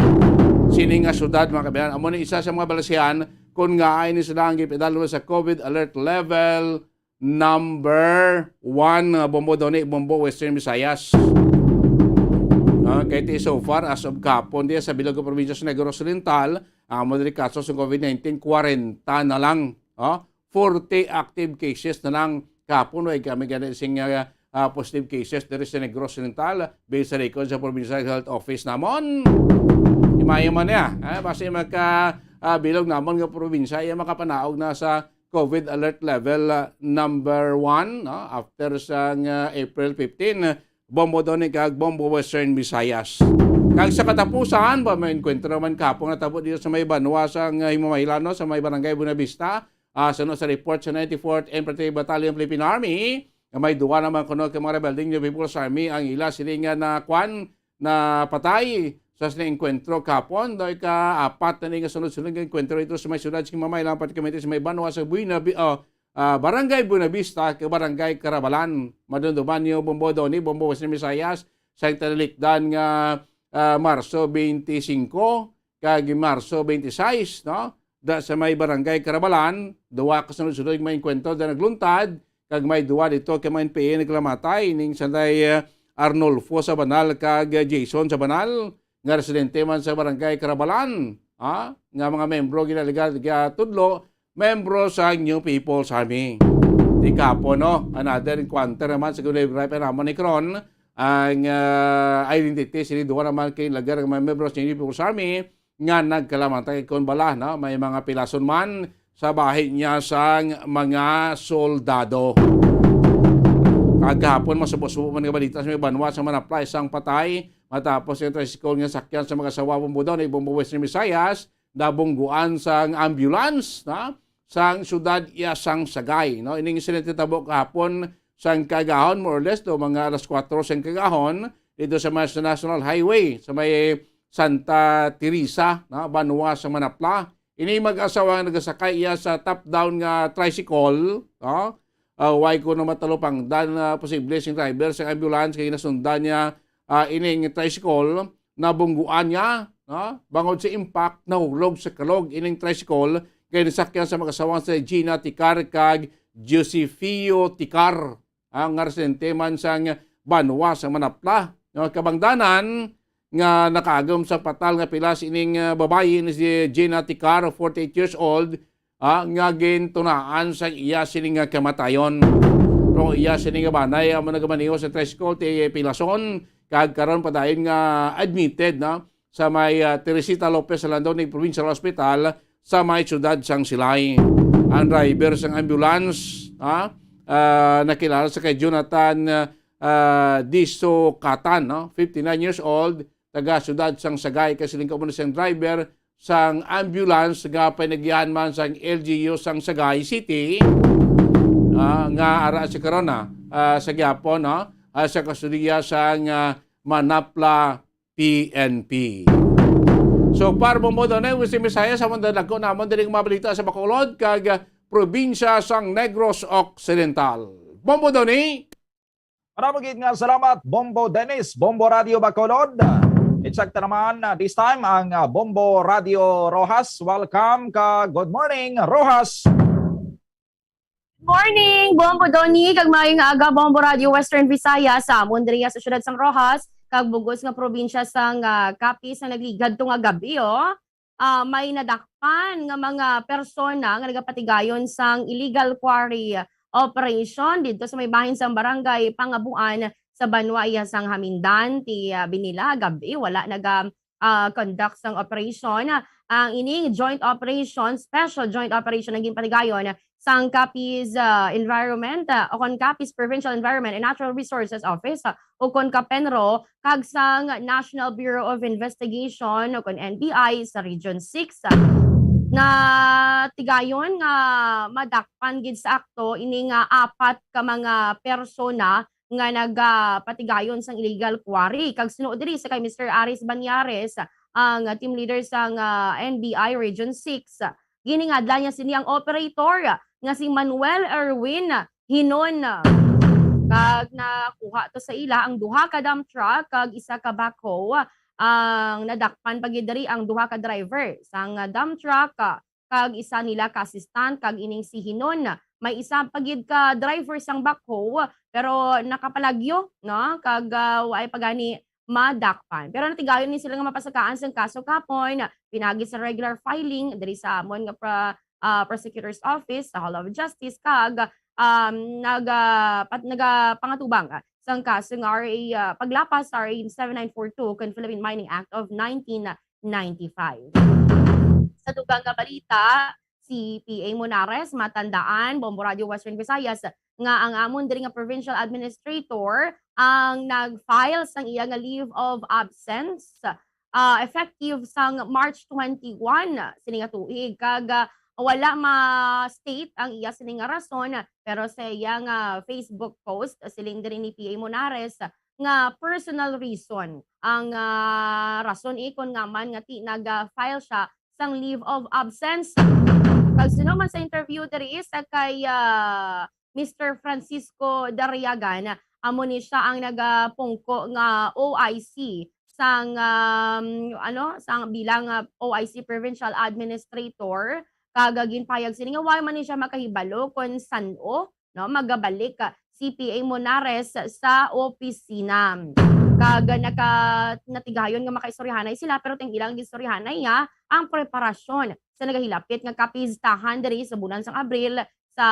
sini nga syudad, mga kabayan. Amo ni isa sa mga balasihan kung nga ay ni sila ang gipadalom sa COVID alert level number one, uh, Bombo Doni, Bombo Western Visayas. Ah, kay ti so far, as of kahapon, diya sa bilog nga probinsya sa Negros Oriental, ang mga diri kaso sa COVID nineteen, kwarenta na lang. Oh, forty active cases na lang. Kahapon, way kami gani sing, uh, uh, positive cases diri sa Negros Oriental, based sa record sa Provincial Health Office namon. Imayo man niya, eh, basi magka, uh, bilog namon nga probinsya, iya makapanaog na sa COVID alert level, ah, number one, no? After sang, ah, April fifteen, Bombo Doni kag Bombo Western Visayas. Kag sa katapusan, ba, may enkwentro man kahapon natabo dito sa may banwa sang, ah, Himamaylan, no? Sa may Barangay Buenavista, ah, suno sa report sa ninety-fourth Infantry Battalion Philippine Army, nga may duwa naman kuno ka mga rebeldeng New People's Army ang ila sini nga na kwan, napatay sa sining engkwentro kahapon. Daw ika-apat na ni nga sunod-sunod nga engkwentro dito sa may siyudad sa Himamaylan, particularmente sa may banwa sa Buena Vi-, oh, ah, Barangay Buenavista, kag Barangay Carabalan. Madumduman niyo, Bombo Doni, Bombo Western Visayas, sa talikdan nga, ah, Marso twenty-five kag Marso twenty-six, no? Da sa may Barangay Carabalan, duwa ka sunod-sunod nga mga engkwentro da nagluntad, kag may duwa dito ka mga N P A nagkalamatay, ning sanday, eh, Arnulfo Sabanal kag, eh, Jason Sabanal, nga residente man sa Barangay Carabalan, ha? Nga mga membro ginaligal, gatudlo, membro sa New People's Army. Di kahapon, no? Another encounter naman sa Gulay Bray pa naman ni Kron, ang, ah, identity sini duwa naman kay lagar nga mga membro sa New People's Army, nga nagkalamatay kon bala, no? May mga pilason man sa bahin niya sang mga soldado. Kagahapon, masubo-subo man nga balita sa may banwa sa Manapla, isang patay matapos ang tricycle nga sakyan sa mag-asawa Bombo Doni, Bombo Western Visayas, nabungguan sang ambulance, no? Sang siyudad iya sang Sagay, no? Ining insidente tabo kahapon sang kagahon, more or less, do mga alas kuwatro sang kagahon, dito sa mas-, National Highway, sa may Santa Teresa, no? Banwa sa Manapla. Ini mag-asawa nga nagasakay iya sa top-down nga tricycle, no? Ah, way ko na matalupangdan na posible sing driver sa ambulance kay nasundan niya, ah, ining tricycle, nabungguan niya, no? Bangod sa impact, nahulog sa kalog ining tricycle kay nasakyan sa mag-asawa nga si Gina Ticar kag Josefio Ticar, ang nga residente man sang banwa sa Manapla. No, kabangdanan nga nakaagom sa patal nga pilas ining, ah, babayi ni si Gina Ticar, forty-eight years old, ah, nga gintunaan sa iya sini nga kamatayon. Pero iya sini nga banay ang nagamaneho sa tricycle ti pilason, kag karon padayon nga admitted na sa may, ah, Teresita Lopez Alandon Provincial Hospital sa may siyudad sang Silay. Ang driver sang ambulance, ah, ah, nakilala sa kay Jonathan, ah, ah, Disocatan, no? Fifty-nine years old, taga siyudad sang Sagay, kay siling ko man siyang driver sang ambulance nga pinagihan man sang L G U sang Sagay City, ah, nga ara sa karon, ah, ah, sa gihapon, no? Ah, sa kustodiya sang, ah, Manapla P N P. So, par Bombo Doni, Western Visayas, sa mga dagko namon diri nga mga balita sa Bacolod kag, ah, probinsya sang Negros Occidental. Bombo Doni. Marami gid nga salamat, Bombo Dennis, Bombo Radio Bacolod. Exact naman, ah, this time ang, ah, Bombo Radio Roxas. Welcome ka. Good morning, Roxas. Morning, Bombo Doni, kag maayong aga, Bombo Radio Western Visayas. Sa amon diri sa siyudad sang Roxas, kag bug-os nga probinsya sang, ah, Capiz nga nagligad to nga gab-i, oh. Ah, may nadakpan nga mga persona nga nagapatigayon sang illegal quarry operation didto sa may bahin sang barangay Pangabuan sa banwa iya sang Hamindan. Ti, ah, binila gab-i, wala naga, ah, conduct sang operation. Ang ining joint operation, special joint operation ang ginpatigayon sang Capiz, ah, Environment, ah, o kon Capiz Provincial Environment and Natural Resources Office, ah, o kon CAPENRO, kag sang National Bureau of Investigation o kon N B I sa Region six. Natigayon nga madakpan gid sa akto ini nga apat ka mga persona nga nagapatigayon sang illegal quarry. Kag suno diri sa kay Mister Aris Banyares, ang team leader sang, ah, N B I Region six. Giningadlan niya sini ang operator nga si Manuel Erwin Hinon. Kag nakuha to sa ila ang duha ka dump truck kag isa ka backhoe. Ang nadakpan pa gid diri ang duha ka driver sang dump truck, ah, kag isa nila ka assistant, kag ining si Hinon. May isa pa gid ka driver sang backhoe, pero nakapalagyo, no? Kag, ah, waay pa gani madakpan. Pero natigayon ni sila nga mapasakaan sang kaso kahapon, pinagi sa regular filing diri sa amon nga pra-, ah, Prosecutor's Office sa Hall of Justice, kag, um, naga-, pat-, nagapangatubang, ah, sang kaso nga R A, ah, paglapas sa R A seven nine four two kon Philippine Mining Act of nineteen ninety-five. Sa dugang nga balita, si P A Monares, matandaan, Bombo Radio Western Visayas, nga ang amon diri nga provincial administrator ang nag-file sang iya nga leave of absence, ah, effective sang March twenty-one sini nga tuig, kag, ah, wala ma-state ang iya sini nga rason, pero sa iya nga Facebook post, siling diri ni P A Monares nga personal reason ang, ah, rason, eh, kon ngaa man nga ti-, nag-file siya sang leave of absence. Pagsuno man sa interview diri sa kay, ah, Mister Francisco Dariagan, amo ni siya ang nagapungko nga O I C sang, um, ano, sang bilang, ah, O I C Provincial Administrator, kag ginpahayag sini nga wala man ni siya makahibalo kon san-o, no, magabalik, ah, si P A Monares sa opisina. Kag naka-, natigayon nga makaistoryahanay sila, pero ting ilang gistoryahanay niya ang preparasyon sa nagahilapit nga kapistahan diri sa bulan sang Abril sa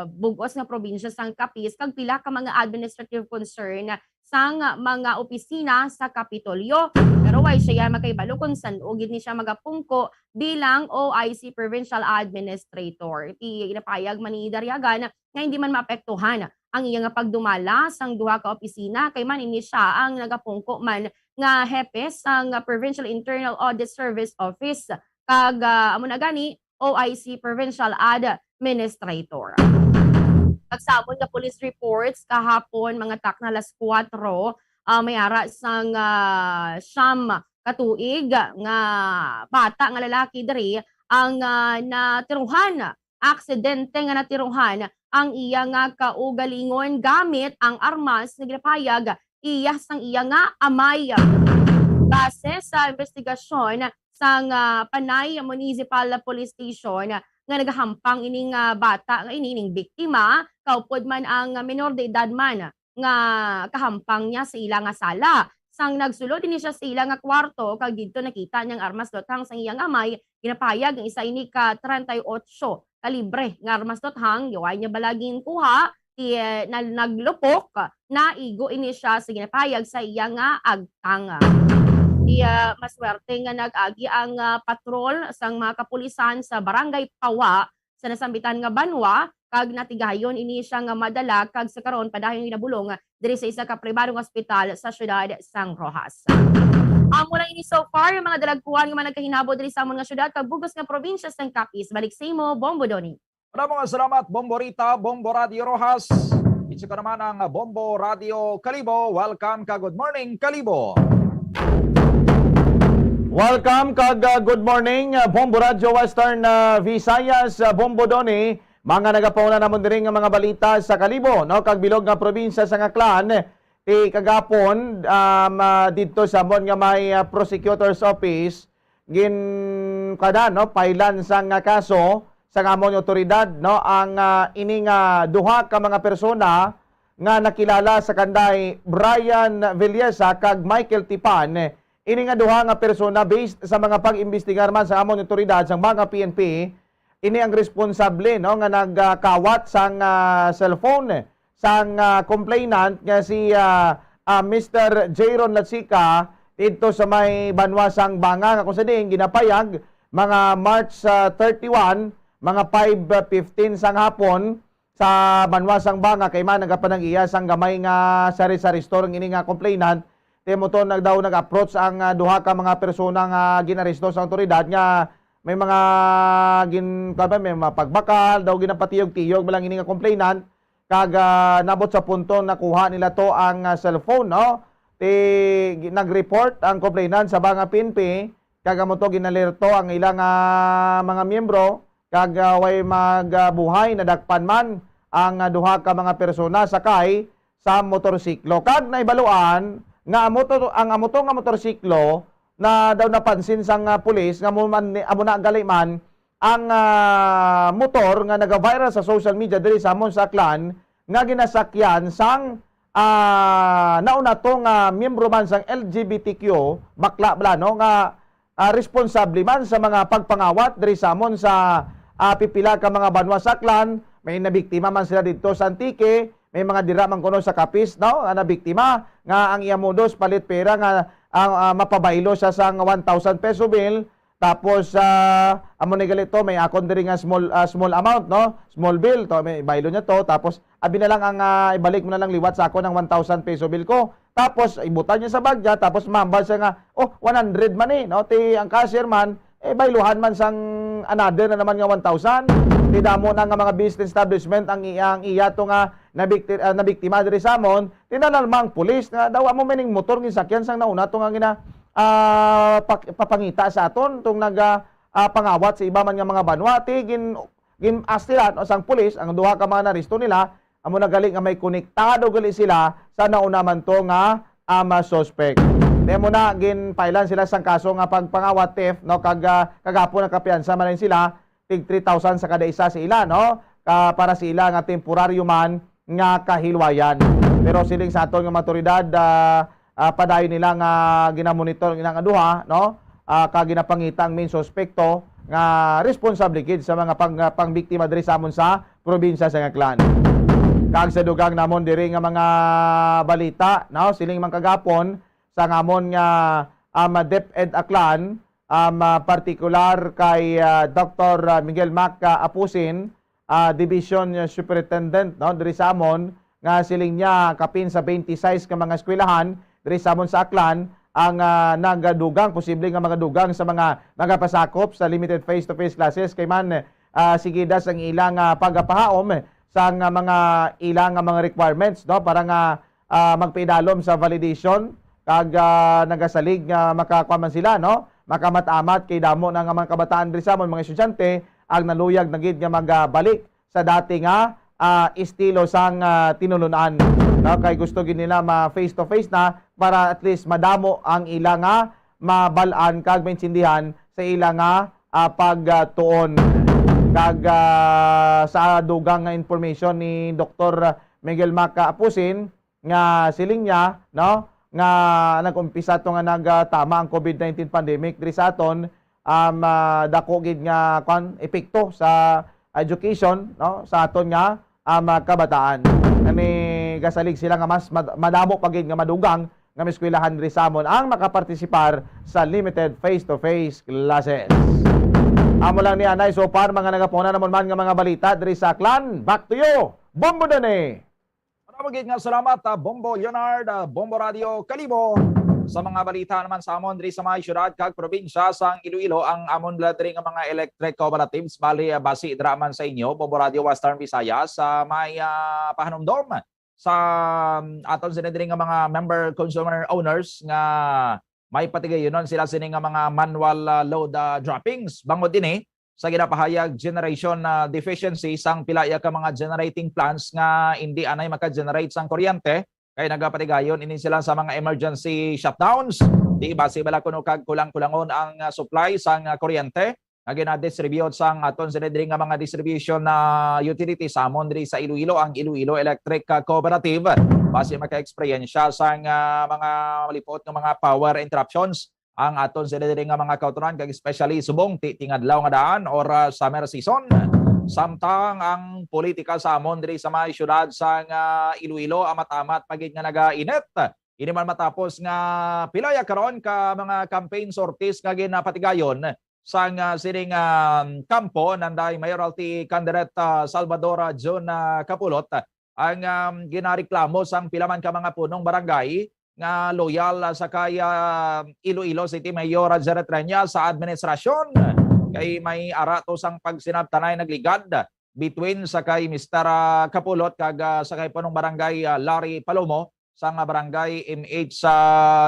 bug-os nga probinsya sang Capiz kag pila ka mga administrative concern sang mga opisina sa Kapitolyo. Pero way siya makahibalo kung san-o gid ni siya magapungko bilang O I C Provincial Administrator. Ti-, ginapahayag man ni Dariagan nga hindi man maapektuhan ang iya nga pagdumala sang duha ka opisina, kay man ini siya ang nagapungko man nga hepe sang Provincial Internal Audit Service Office, kag, ah, amo na gani, O I C Provincial Administrator. Pagsamon nga police reports kahapon, mga takna alas kuwatro, ah, may ara sang, ah, siyam ka tuig nga bata nga lalaki diri ang, ah, natiruhan, aksidente nga natiruhan ang iya nga kaugalingon gamit ang armas nga ginapahayag iya sang iya nga amay. Base sa investigasyon sang, ah, Panay Municipal Police Station nga nagahampang ining, ah, bata nga ini, ining biktima, kaupod man ang menor de edad man nga kahampang niya sa ila nga sala. Sang nagsulod ini siya sa ila nga kwarto, kag didto nakita niya ang armas luthang sang iyang amay, ginapahayag nga isa ini ka treinta y ocho kalibre nga armas luthang, giway niya bala ginkuha, ti-, na-, naglupok, naigo ini siya sa ginapahayag sa iya nga agtang. Iya, maswerte nga nag-agi ang, ah, patrol sang mga kapulisan sa Barangay Pawa sa nasambitan nga banwa, kag natigayon ini siya nga madala kag sa karon padayon ginabulong diri sa isa ka pribadong ospital sa siyudad sang Roxas. Amo lang ini so far, mga dalagkuan nga mga nagkahinabo diri sa amon nga siyudad kag bug-os nga probinsya sang Capiz. Balik sa imo, Bombo Donny. Maraming salamat, Bombo Rita, Bombo Radio Roxas. Itso ka naman ang Bombo Radio Kalibo. Welcome ka. Good morning, Kalibo. Welcome kag, uh, good morning, uh, Bombo Radio Western, uh, Visayas, uh, Bombo Donny. Mga nagapauna namon diri nga mga balita sa Kalibo, no, kag bilog nga probinsya sang Aklan, ti kagapon, um, uh, didto sa amon nga may, uh, prosecutor's office, gin-, kada, no, pailan sang, uh, kaso sang amon nga awtoridad, no, ang, uh, ini nga duha ka mga persona nga nakilala sa kanday Brian Villesa kag Michael Tipan. Ini nga duha nga persona, based sa mga pag-imbestigar man sa amon otoridad sa mga P N P, ini ang responsable, no, nga nagkawat sang, ah, cellphone sang, ah, complainant nga si, ah, ah, Mister Jayron Latsica didto sa may banwa sang Banga, nga kung sa diin ginapayag mga March, ah, thirty-one, mga five fifteen sang hapon, sa banwa sang Banga kay man nagapanag-iya sang gamay nga sari-sari store ang ini nga complainant. Ti mo to nag-, daw nag-approach ang, ah, duha ka mga persona nga ginaresto sa awtoridad nga may mga gin-, kuwan ba, may mga pagbakal, daw ginapatiyog-tiyog ba lang ini nga complainant, kag, ah, nabot sa punto nakuha nila to ang, ah, cellphone, no? Ti, gi-, nag-report ang complainant sa Banga P N P, kag amo to ginalerto ang ilang, ah, mga miyembro, kag, ah, way magbuhay, nadakpan man ang, ah, duha ka mga persona sakay sa motorsiklo. Kag naibaluan nga amo to, ang amo to nga motorsiklo na daw napansin sang, ah, pulis nga amo man ni, amo na gali man ang, ah, motor nga naga-viral sa social media diri sa amon sa Aklan nga ginasakyan sang, ah, nauna to nga miyembro man sang L G B T Q, bakla bala, no, nga, ah, responsable man sa mga pagpangawat diri sa amon sa, ah, pipila ka mga banwa sa Aklan. May nabiktima man sila didto sa Antique, may mga dira man kuno sa Capiz, no, nga nabiktima nga ang iya modus palit pera nga ang, ah, mapabaylo siya sang one thousand peso bill. Tapos, ah, amo ni gali to, may akon diri nga small, ah, small amount, no? Small bill to, may baylo niya to. Tapos, abi na lang ang, ah, ibalik mo na lang liwat sa akon ang one thousand peso bill ko. Tapos, ibutang niya sa bag niya, tapos mambal siya nga, "Oh, one hundred man eh," no? Ti ang cashier man, eh, bayluhan man sang another na naman nga one thousand. Ti damo na nga mga business establishment ang iya, ang iya to nga nabikti-, ah, nabiktima diri sa amon. Ti naalarma ang pulis nga daw amo man ning motor gisakyan sang nauna to nga gina-, ah, pak-, papangita sa aton tong naga, ah, pangawat sa iba man nga mga banwa. Ti gin-, gin-astilan o sang pulis ang duha ka mga naresto nila, amo na gali nga may konektado gali sila sa nauna man to nga, ah, mga suspect. Ti amo na, ginpailan sila sang kaso nga pagpangawat, theft, no, kag, ah, kagapon nakapiyansa man lang sila, tig three thousand sa kada isa sa ila, no? Ka, para sa ila nga temporaryo man nga kahilwayan. Pero siling sa aton nga mga awtoridad, ah, ah, padayon nila nga ginamonitor ang ilang duha, no? Ah, kag ginapangita ang main suspekto nga responsable gid sa mga pang-, pangbiktima diri sa amon sa probinsya sa Aklan. Kag sa dugang namon diri nga mga balita, no? Siling man kagapon sa amon nga, um, DepEd Aklan, um, ah, partikular kay, ah, Doktor, ah, Miguel Mac, ah, Apusin, ah, Division, ah, Superintendent, no, diri sa amon, nga siling niya kapin sa twenty-six ka mga eskwelahan diri sa amon sa Aklan ang, ah, nagadugang, posible nga magadugang sa mga magapasakop sa limited face-to-face classes kay man, ah, sige das ang ilang, ah, pagapahaom sa nga mga ilang nga mga requirements, no, para nga, ah, magpaidalom sa validation kag, ah, nagasalig nga makakuha man sila, no? Makamat-amat kay damo na nga mga kabataan diri sa amon, mga estudyante, ang naluyag na gid nga magabalik sa dati nga, ah, estilo sang, ah, tinulon-an, no? Kay gusto gid nila ma face to face na para at least madamo ang ila nga mabal-an kag maintindihan sa ila nga, ah, pagtuon. Kag, ah, sa dugang nga information ni Doktor Miguel Maca Apusin, nga siling niya, no, nga nag-umpisa to nga nagtama ang COVID nineteen pandemic diri sa aton, um, ah, dako gid nga, kwan, epekto sa education, no, sa aton nga, um, ah, kabataan. Kani gasalig sila nga mas mad-, madamo pa gid nga madugang nga mga eskwelahan diri sa amon ang makapartisipar sa limited face-to-face classes. Amo lang ni anay so far, mga nagapuna namon man nga mga balita diri sa Aklan. Back to you, Bombo Dene. Marami gid nga salamat, ah, Bombo Leonard, ah, Bombo Radio Kalibo. Sa mga balita naman sa amon diri sa mga syudad kag probinsya sang Iloilo, ang amon bala diri nga mga electric cooperatives, bali, ah, basi dira man sa inyo, Bombo Radio Western Visayas, sa may, ah, pahanumdom sa, um, aton sini diri nga mga member consumer owners nga may patigayunon sila sini nga mga manual, ah, load, ah, droppings. Bangod ini, sa ginapahayag generation, ah, deficiency sang pila ya ka mga generating plants nga indi anay maka-generate sang kuryente, kay nagapatigayon ini sila sa mga emergency shutdowns. Di basi bala kuno kag kulang-kulangon ang, ah, supply sang, ah, kuryente, nga ginadistribute sang aton sila diri nga mga distribution na utilities sa amon diri sa Iloilo, ang Iloilo Electric, ah, Cooperative. Basi maka-eksperyensya sang, ah, mga malipot nga mga power interruptions ang aton sila diri nga mga kautoran, kag especially subong ti tingadlaw nga daan or, ah, summer season. Samtang ang politika sa amon diri sa mga syudad sang, ah, Iloilo, amat-amat pa gid nga nagainit. Ini man matapos nga pila ya karon ka mga campaign sorties nga ginapatigayon sang, ah, sining, ah, kampo, nanday mayoralty candidate, ah, Salvador, ah, Jun, ah, Kapulot, ang, um, ginareklamo sang pila man ka mga punong barangay nga loyal, ah, sa kay, ah, Iloilo City Mayor, ah, Jared Reña sa administrasyon. Kay may ara to sang pagsinabtanay nagligad between sa kay Mister, ah, Kapulot kag, ah, sa kay punong barangay, ah, Larry Palomo, sang, ah, barangay M H sa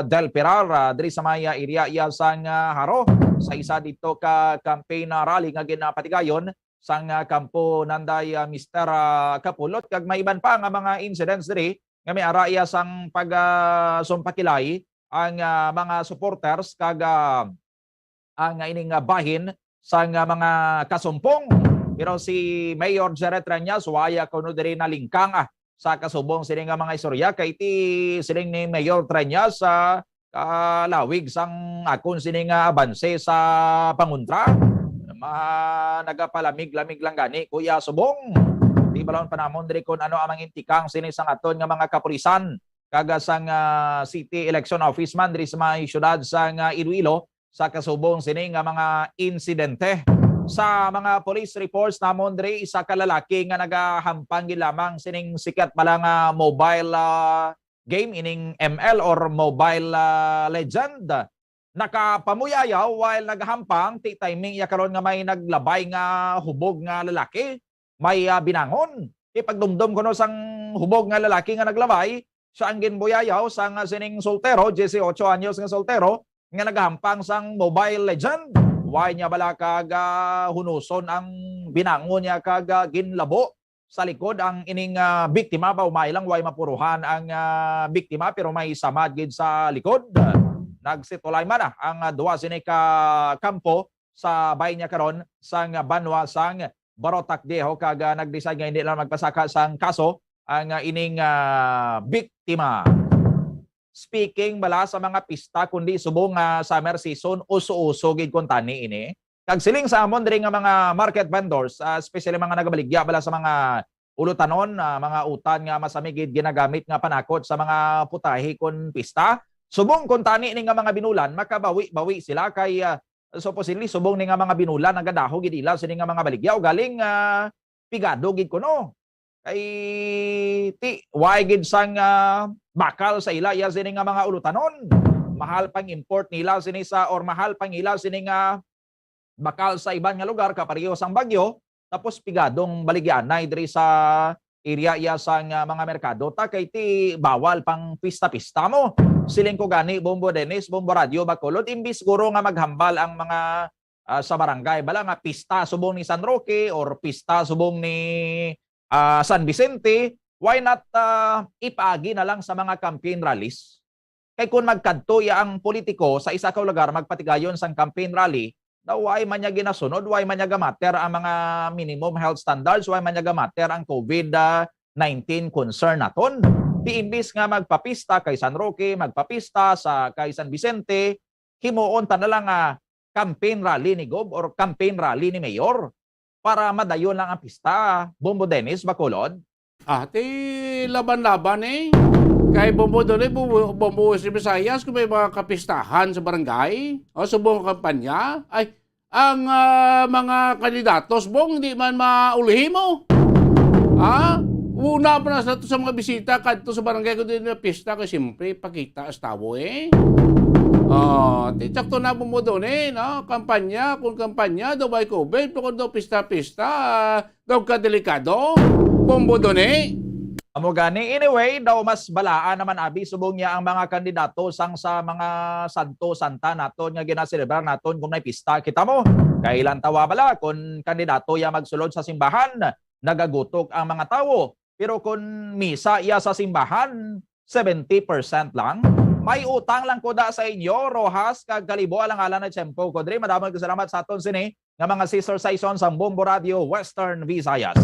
Del Pilar, ah, diri sa may, ah, area iya sang, ah, Jaro. Sa isa dito ka campaign, ah, rally nga ginapatigayon sang, ah, kampo nanday, ah, Mister, ah, Kapulot, kag may iban pa nga mga incidents diri nga may ara iya sang pag, ah, sumpakilay ang, ah, mga supporters kag, ah, ang ining, ah, bahin sang, ah, mga kasumpong. Pero si Mayor Jared Reñas, waya kuno diri nalingkang, ah, sa kasubong sini nga mga istorya, kay ti siling ni Mayor Reñas, ah, kalawig sang akon sini nga abanse sa pangontra. Ma-, nagapalamig-lamig lang gani, Kuya Subong. Di balon pa namon diri kung ano ang mangintikang sini sang aton nga mga kapulisan kag sang, ah, City Election Office man diri sa mga syudad sang, ah, Iloilo sa kasubong sini nga mga insidente. Sa mga police reports namon diri, isa ka lalaki nga nagahampang gid lamang sining sikat bala nga mobile, ah, game, ining M L or Mobile, ah, Legend, nakapamuyayaw while nagahampang. Ti timing iya karon nga may naglabay nga hubog nga lalaki, may, ah, binangon. Ipagdumdom kuno sang hubog nga lalaki nga naglabay, siya ang ginbuyayaw sang, ah, sining soltero, dieciocho anyos nga soltero, nga nagahampang sang Mobile Legend. Why niya bala kag, ah, hunuson ang binangon niya kag, ah, ginlabo sa likod ang ining, ah, biktima. Ba, umay lang, way mapuruhan ang, ah, biktima, pero may samad gid sa likod. Nagsitulay man, ah, ang, ah, duha sini ka kampo sa bay niya karon sang banwa sang Barotac Viejo, kag, ah, nag-decide nga hindi lang magpasaka sang kaso ang, ah, ining, ah, biktima. Speaking bala sa mga pista, kundi subong nga summer season, uso-uso gid kuntani ini. Kag siling sa amon diri nga mga market vendors, ah, especially mga nagabaligya bala sa mga ulutanon, ah, mga utan nga masami gid ginagamit nga panakot sa mga putahe kon pista. Subong kuntani ni nga mga binulan, makabawi-bawi sila kay, ah, supposedly subong ni nga mga binulan nagadaho gid ila sini nga mga baligya, ugaling, ah, pigado gid kuno. Kay ti, way gid sang, ah, bakal sa ila iya sini nga mga ulutanon. Mahal pang import nila sini sa, or mahal pang ila sini nga bakal sa iban nga lugar kapareho sang bagyo, tapos pigadong baligyanay diri sa area iya sang, ah, mga merkado ta, kay ti bawal pang pista-pista mo. Siling ko gani, Bombo Dennis, Bombo Radio Bacolod, imbis guro nga maghambal ang mga, ah, sa barangay bala nga pista subong ni San Roque or pista subong ni, ah, San Vicente, why not, ah, ipaagi na lang sa mga campaign rallies? Kay kung magkadto iya ang politiko sa isa ka lugar magpatigayon sang campaign rally, daw way man niya ginasunod, way man niya gamatter ang mga minimum health standards, way man niya gamatter ang COVID, ah, nineteen concern naton. Di imbis nga magpapista kay San Roque, magpapista sa kay San Vicente, himuon ta na lang nga campaign rally ni Gob or campaign rally ni Mayor para madayon lang ang pista, Bombo Dennis Bacolod. Ah, ti laban-laban eh. Kay Bombo Dole, Bombo, Bombo West Visayas, kung may mga kapistahan sa barangay, o subong kampanya, ay, ang, ah, mga kandidatos, Bong, hindi man maulihimo. Ha? Una pa na sa, sa mga bisita kadto sa barangay ko din na pista, kay siyempre, pakita sa tawo eh. Oh, ti sakto na Bombo Dole, no? Kampanya, kung kampanya, daw may COVID, pero kung daw pista-pista, daw kadelikado, Bombo Dole. Amo gani, anyway, daw mas balaan naman abi subong niya ang mga kandidato sang sa mga santo santa naton nga ginaselebrar naton kung may pista kita mo. Kailan tawa bala kung kandidato ya magsulod sa simbahan, nagagutok ang mga tawo. Pero kung misa ya sa simbahan, seventy percent lang. May utang lang ko da sa inyo, Roxas kag Kalibo, alang-alang na tiyempo. Kodre, madamo nga salamat sa aton sini nga mga sister station sang Bombo Radio Western Visayas.